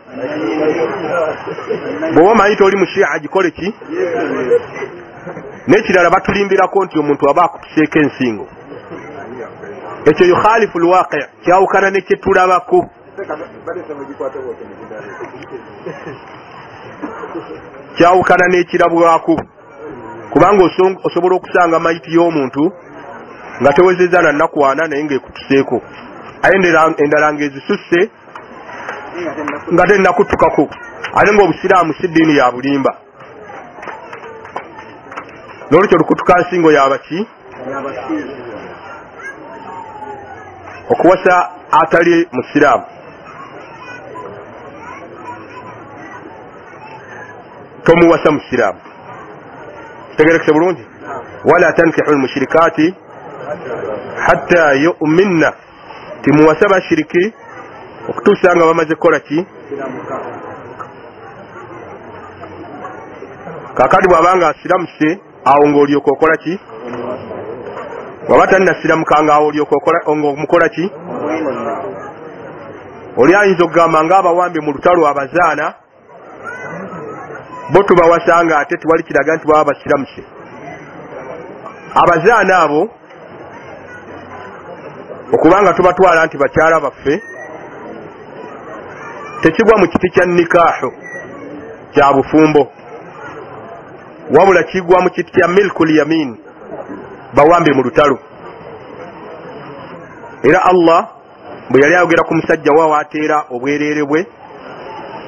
Speaker 1: Bw'oba omanyi toli Mushia, gikole ki. N'ekirala, batulimbirako nti omuntu aba akutuseeko ensingo, ekyo yukhalifu lwaqi, kyawukana ne kyetulabako, kyawukana n'ekirabwako, kubanga osobola okusanga mayiti y'omuntu nga tewezezza na nnaku 4 naye ng'ekutuseeko, aye endala ng'ezisusse nga tennakutukako, ate ng'obusiraamu si ddiini ya bulimba. N'olwekyo lukutuka nsingo yabaki okuwasa atali musiraamu tomuwasa musiraamu. Kitegerekese bulungi, wala tankihu lmushirikaati hatta yuminna, timuwasa bashiriki okutuusa nga bamaze kukola ki. Kakati bw'abanga asiramuse, awo ng'olyoka okola ki? Bw'aba tannasiramuka, nga awo olyoka ng'omukola ki? Oli ayinza okugamba ng'abawambe mu lutalo abazaana bo tubawasanga ate tewali kiraga nti baba basiramuse. Abazaana abo okubanga tubatwala nti bakyala baffe, tekigwa mu kiti kya nikaahu kya bufumbo, wabula kigwa mu kiti kya milkul yamin, bawambe mu lutalo. Era Allah bwe yali ayogera ku musajja wa waateera obwereere bwe,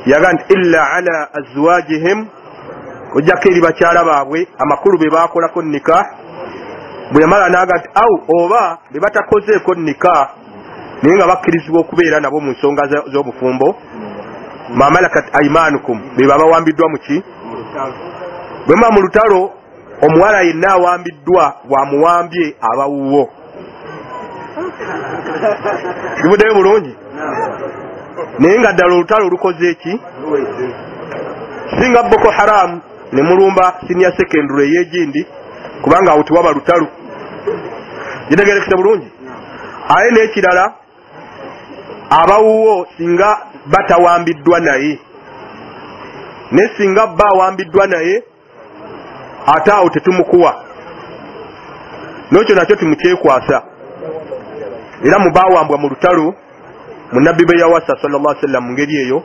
Speaker 1: yaga nti illa ala azwajihim, ojjako eri bakyala baabwe, amakulu be bakolako nikah. Bwe yamala naga nti au oba be batakozeeko nikah naye nga bakkirizibwa okubeera nabo mu nsonga z'obufumbo, ma malakat aimanukum, be babawambiddwa muki. Bwe muba mu lutalo, omuwala yenna awambiddwa bwamuwambye abawuwo. Kivuddeyo bulungi, naye nga ddala olutalo lukoze eki? Singa Boko Haramu ne mulumba senior secondary ey'egindi, kubanga awo tewaba lutalo. Gitegerekese bulungi. Aye n'ekirala, abawuwo singa batawambiddwa naye, naye singa bba awambiddwa naye, ate awo tetumukuwa, n'ekyo nakyo timukyekwasa. Era mubawambwa mu lutalo munabbi be yawasa sallallahu alaihi wasallam mu ngeri eyo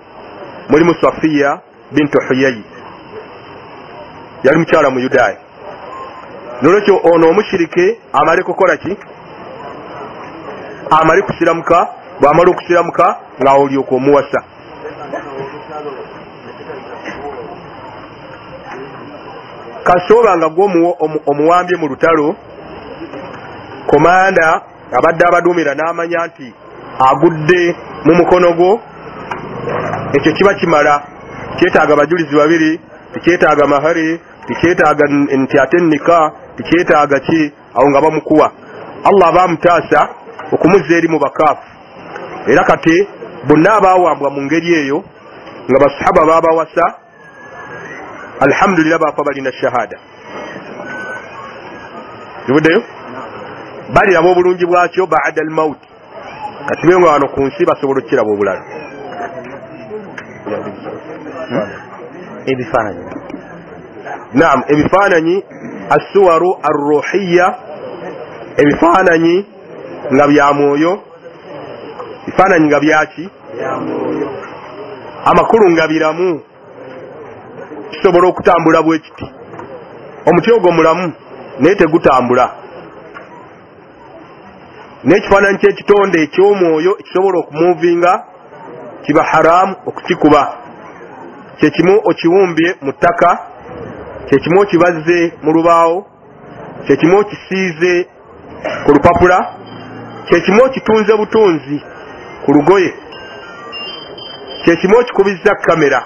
Speaker 1: mulimu Safiya bintu Huyayi, yali mukyala mu Yudaaya. Nolwekyo ono omushirike amale kukola ki? Amale kusiramuka. Bwamala okusiramuka, nga olyoka omuwasa. Kasooba nga gwe omuwambye mu lutalo, komanda abadde abaduumira n'amanya nti agudde mu mukono gwo, ekyo kiba kimala. Kyetaaga bajulizi babiri, tekyetaaga mahari, tekyetaaga nti ate nika, tekyetaaga ki. Awo nga bamukuwa, Allah aba amutaasa okumuzza eri mu bakaafu. Era kati bonna abawambwa mu ngeri eyo nga basahaba babawasa, alhamdulillah, bafa balina shahada. Zivuddeyo, baliraba obulungi bwakyo bada almaut. Kati be nga wano ku nsi basobola okukiraba obulala.
Speaker 3: Ebifaananyi.
Speaker 1: Naam, ebifaananyi, assuwaru arruhiya, ebifaananyi nga bya mwoyo, bifaananyi nga byaki, amakulu nga biramu, kisobola okutambula bwe kiti. Omuti ogwo mulamu naye tegutambula, n'ekifaananyi ky'ekitonde eky'omwoyo ekisobola okumuvinga kiba haramu okukikuba. Kyekimu okiwumbye mu ttaka, kyekimu okibazze mu lubaawo, Kyekimu okisiize ku lupapula, kyekimu okitunze butunzi ku lugoye, kyekimu okikubizza kamera,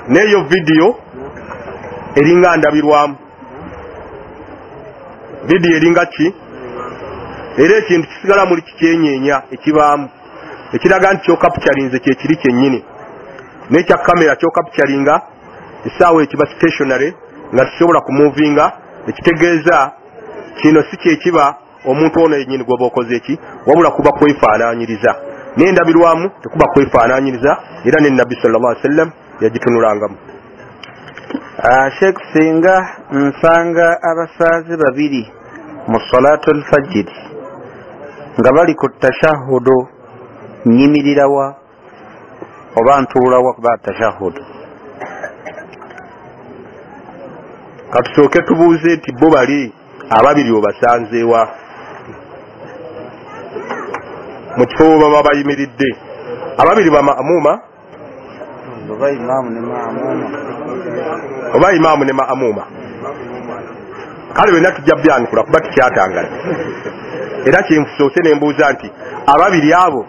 Speaker 1: n'eyo vidiyo eringa ndabirwamu. Vidiyo eringa ki? Era ekintu kisigala muli kikyenyeenya ekibaamu ekiraga nti kyokapucalinze kyekiri kyennyini. N'ekya kamera kyokapucalinga essaawa ekiba stationary nga kisobola kumuvinga, ekitegeeza kino si kyekiba omuntu ono yennyini gw'oba okoze eki, wabula kuba kwefaanaanyiriza. N'endabirwamu tekuba kwefaanaanyiriza, era ne Nabbi sallallahu alaihi wasallam yagitunulangamu.
Speaker 3: Sheikh, singa nsanga abasaazi babiri mu salatul fajiri nga bali ku tashahudu, nyimirirawa oba ntuulawa kuba tashahudu?
Speaker 1: Katusooke tubuuze nti bo bali ababiri obasanzeewa mu kifo we baba bayimiridde? Ababiri ba ma'muuma
Speaker 3: oba imaamu ne ma'muuma?
Speaker 1: Oba imaamu ne ma'muuma. Kale byonna tujja byanukula kuba tukyatangala. Era kyenfusoose ne mbuuza nti ababiri abo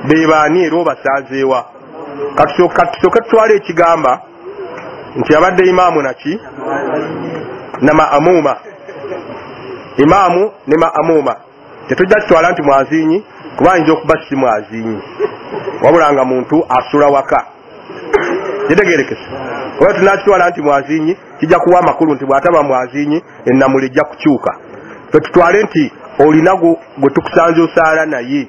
Speaker 1: be baani era obasanzeewa? Katusooke tutwale ekigamba nti abadde imaamu naki na ma'muuma, imaamu ne ma'muuma. Tetujja kitwala nti mwazinyi, kuba ayinza okuba si mwazinyi, wabula nga muntu asula waka. Kitegeerekese. Oba tunakitwala nti mwazinyi, kijja kuwa amakulu nti bw'ataba mwazinyi ennamula ejja kukyuka. Fe tutwale nti olina gwe tukusanze osaala naye,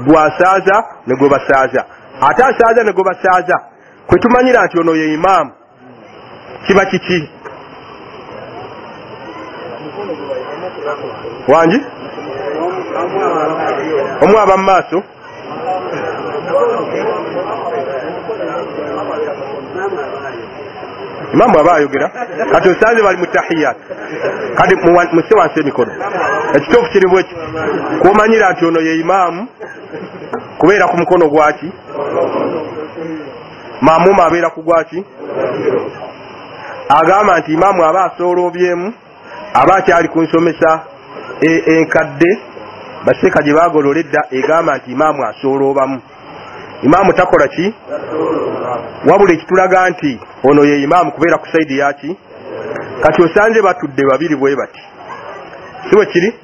Speaker 1: gw'asaaza ne gwe basaaza, ate asaaza ne gwe basaaza kwe tumanyira nti ono ye imaamu, kiba kiki? Wangi omu aba mu maaso, imaamu aba ayogera. Kati osanze bali mu tahiyat, kati musse wansi emikono. Ekituufu kiri bweki, kwomanyira nti ono ye imaamu kubeera ku mukono gwaki, maamuuma abeera ku gwaki. Agamba nti imaamu aba asooloobyemu, aba akyali ku nsomesa enkadde baseeka gye baagolola edda, egamba nti imaamu asooloobamu. Imaamu takola ki? Wabula ekitulaga nti ono ye imaamu kubeera ku saidi yaki. Kati osanze batudde babiri bwe bati, si bwe kiri?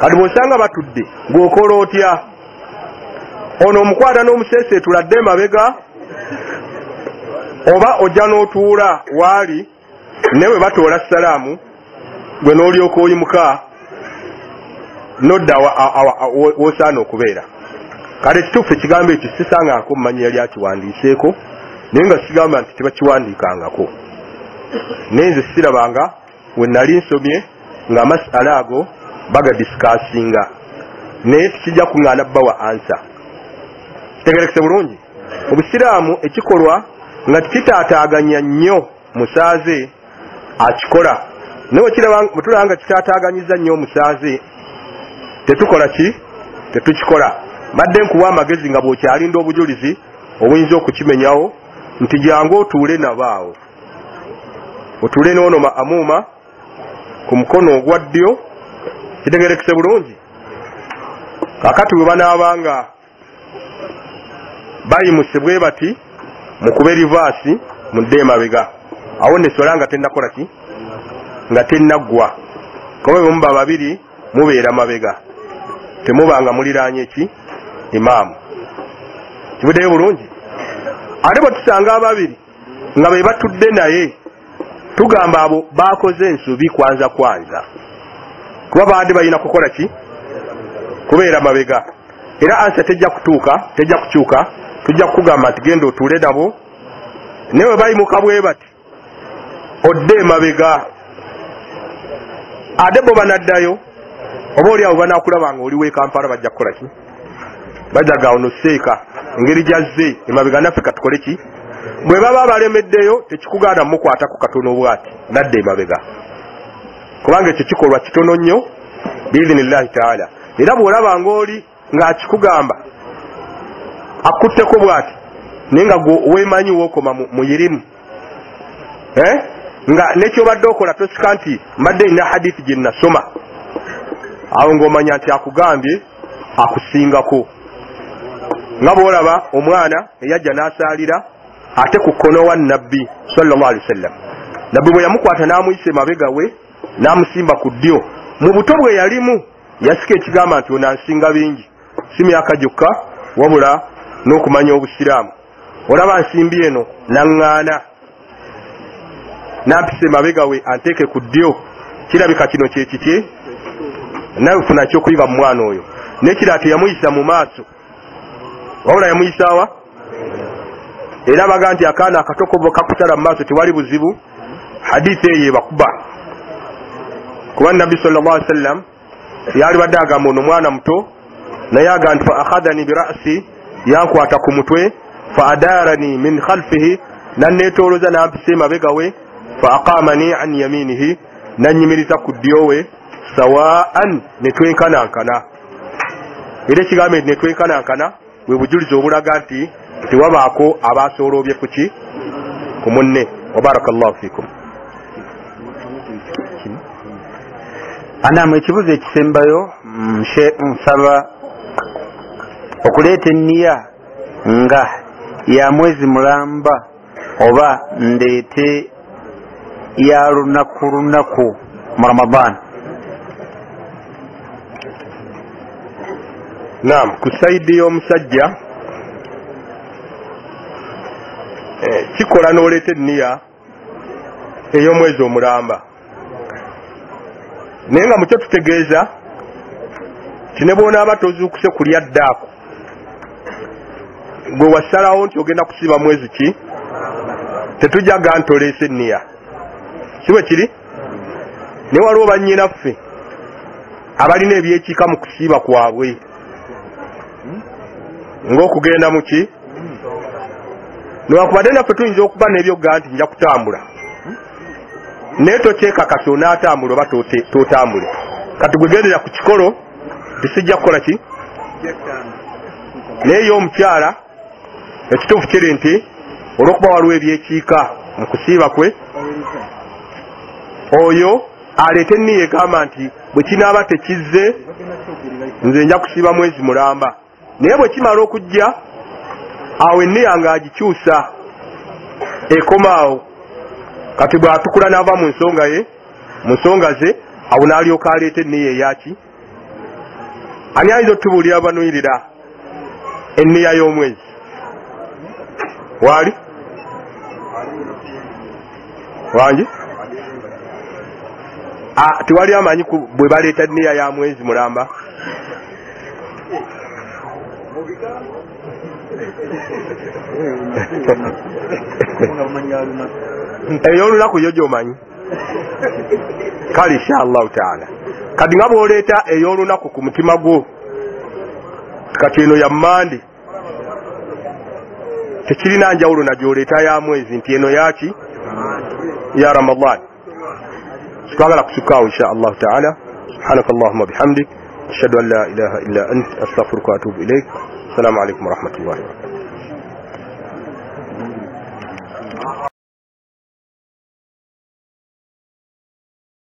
Speaker 1: Kati bw'osanga batudde gw'okola otya? Ono omukwata n'omuseeseetula adde emabega, oba ojja n'otuula waali naye bwe batoola salaamu gwe n'olyoka oyimuka nodda w'osaana okubeera. Kale ekituufu ekigambo ekyo sisangako mumanyi yali akiwandiiseeko, naye nga sigamba nti tebakiwandiikangako. Naye nze sirabanga we nali nsomye nga masala ago bagadisikasinga, naye tekijja kuŋŋaana bbawa ansa. Kitegeerekese bulungi. Obusiraamu ekikolwa nga tikitaataaganya nnyo musaaze akikola, naye bwe tulaba nga kitaataaganyiza nnyo omusaaze tetukola ki? Tetukikola. Mbadde nkuwa amagezi nga bw'okyalinda obujulizi obuyinza okukimenyawo nti jangu otuule nabo awo, otuule n'ono ma'muuma ku mukono ogwa ddyo. Kitegeerekese bulungi. Kaakati bwe banaaba nga bayimuse bwe bati, mukube rivaasi mudde emabega, awo neswala nga tennakola ki? Nga tennaggwa. Kuba bwe muba babiri mubeera mabega, temubanga muliraanye ki? Imaamu. Kibuddeyo bulungi. Ate bwe tusanga ababiri nga be batudde naye, tugamba abo bakoze ensobi kwanza kwanza, kuba baadde balina kukola ki? Kubeera mabega. Era ansa tejja kutuuka, tejja kukyuka. Tujja kukugamba nti genda otuule nabo, naye bwe bayimuka bwe bati odde emabega. Ate bo banaddayo, oba oli awo banaakulaba nga oliwo e Kampala, bajja kukola ki? Bajja gaawo noseeka engeri gyazze emabega, naffe katukole ki? Bwe baba balemeddeyo tekikugaana mukwatako katono bwati nadda emabega, kubanga ekyo kikolwa kitono nnyo biidhinillahi taala. Era bw'olaba ng'oli ng'akikugamba akutteko bwati, naye nga weemanyi wookoma muyirimu, Nga nekyobadde okola tosika nti mbadde nina hadithi gye nasoma, awo ng'omanya nti akugambye akusingako. Nga bw'olaba omwana eyajja n'asaalira ate ku kkono wa Nabbi sallallahu alaihi wasallam, Nabbi bwe yamukwata n'amuyisa emabega we n'amusimba ku ddyo, mu buto bwe yalimu yasika ekigamba nti ono ansinga bingi, si myaka gyokka wabula n'okumanya obusiraamu. Olaba nsimbi eno naŋŋaana nampisa emabega we anteeke ku ddyo, kirabika kino kyekiki nawe funa ekyokuyiga mu mwana oyo. Nekirala teyamuyisa mu maaso wabula yamuyisaawa, era baga nti akaana akatokobo kakusala mu maaso tewali buzibu. Hadithi eyo ebakuba kuba Nabbi sallallahu alaihi wasallam yali badde agamba ono mwana muto, naye aga nti fa akhadhani birasi, yankwata ku mutwe, fa adarani min khalfihi, nanneetooloza nampisa emabega we, fa aqamani an yaminihi, nanyimiriza ku ddyo we, sawaan, netwenkanankana. Era ekigambo nti netwenkanankana bwe bujulizi obulaga nti tewabaako abasooloobye ku ki ku munne. Wa barakallahu fikum.
Speaker 3: Anamu ekibuzo ekisembayo, nsaba okuleeta enniya nga ya mwezi mulamba oba ndeete ya lunaku lunaku mu Ramadan.
Speaker 1: Naam, ku saidi y'omusajja kikola n'oleeta enniya ey'omwezi omulamba, naye nga mukyo tutegeeza nti ne bw'onaaba tozuukuse kulya ddaako, gwe wasalawo nti ogenda kusiiba mwezi ki, tetujja ga nti oleese enniya, si bwe kiri? Naye waliwo bannyinaffe abalina ebyekiika mu kusiiba kwabwe, ng'okugenda mu ki, newankubadde naffe tuyinza okuba n'ebyogga nti nja kutambula, naye tokyekakasa onaatambula oba totambule. Kati gwe gendera ku kikolo nti sijja kukola ki. Naye ye omukyala ekituufu kiri nti olw'okuba waliwo ebyekiika mu kusiiba kwe, oyo aleete enniya egamba nti bwe kinaaba tekizze nze nja kusiiba mwezi mulamba. Naye bwe kimala okujja awo enniya ng'agikyusa ekoma awo. Kati bw'atukula n'ava mu nsonga ye, mu nsonga ze, awo n'alyoka aleeta enniya eyaki. Ani ayinza otubuulira banuyirira enniya y'omwezi? Waali wangi tewali amanyi bwe baleeta enniya ya mwezi mulamba? Ey'olunaku yo gy'omanyi. Kale insha Allahu taala, kati nga bw'oleeta ey'olunaku ku mutima gwo, kati eno ya Mmande, tekirina njawulo na gy'oleeta ya mwezi nti eno yaki ya Ramadan. Twagala kusukaawo insha Allahu taala. Subhanaka Allahumma bihamdik, ashhadu an la ilaha illa ant, astaghfiruka wa atubu ilaik. Assalamu alaikum warahmatullahi wabarakatuh.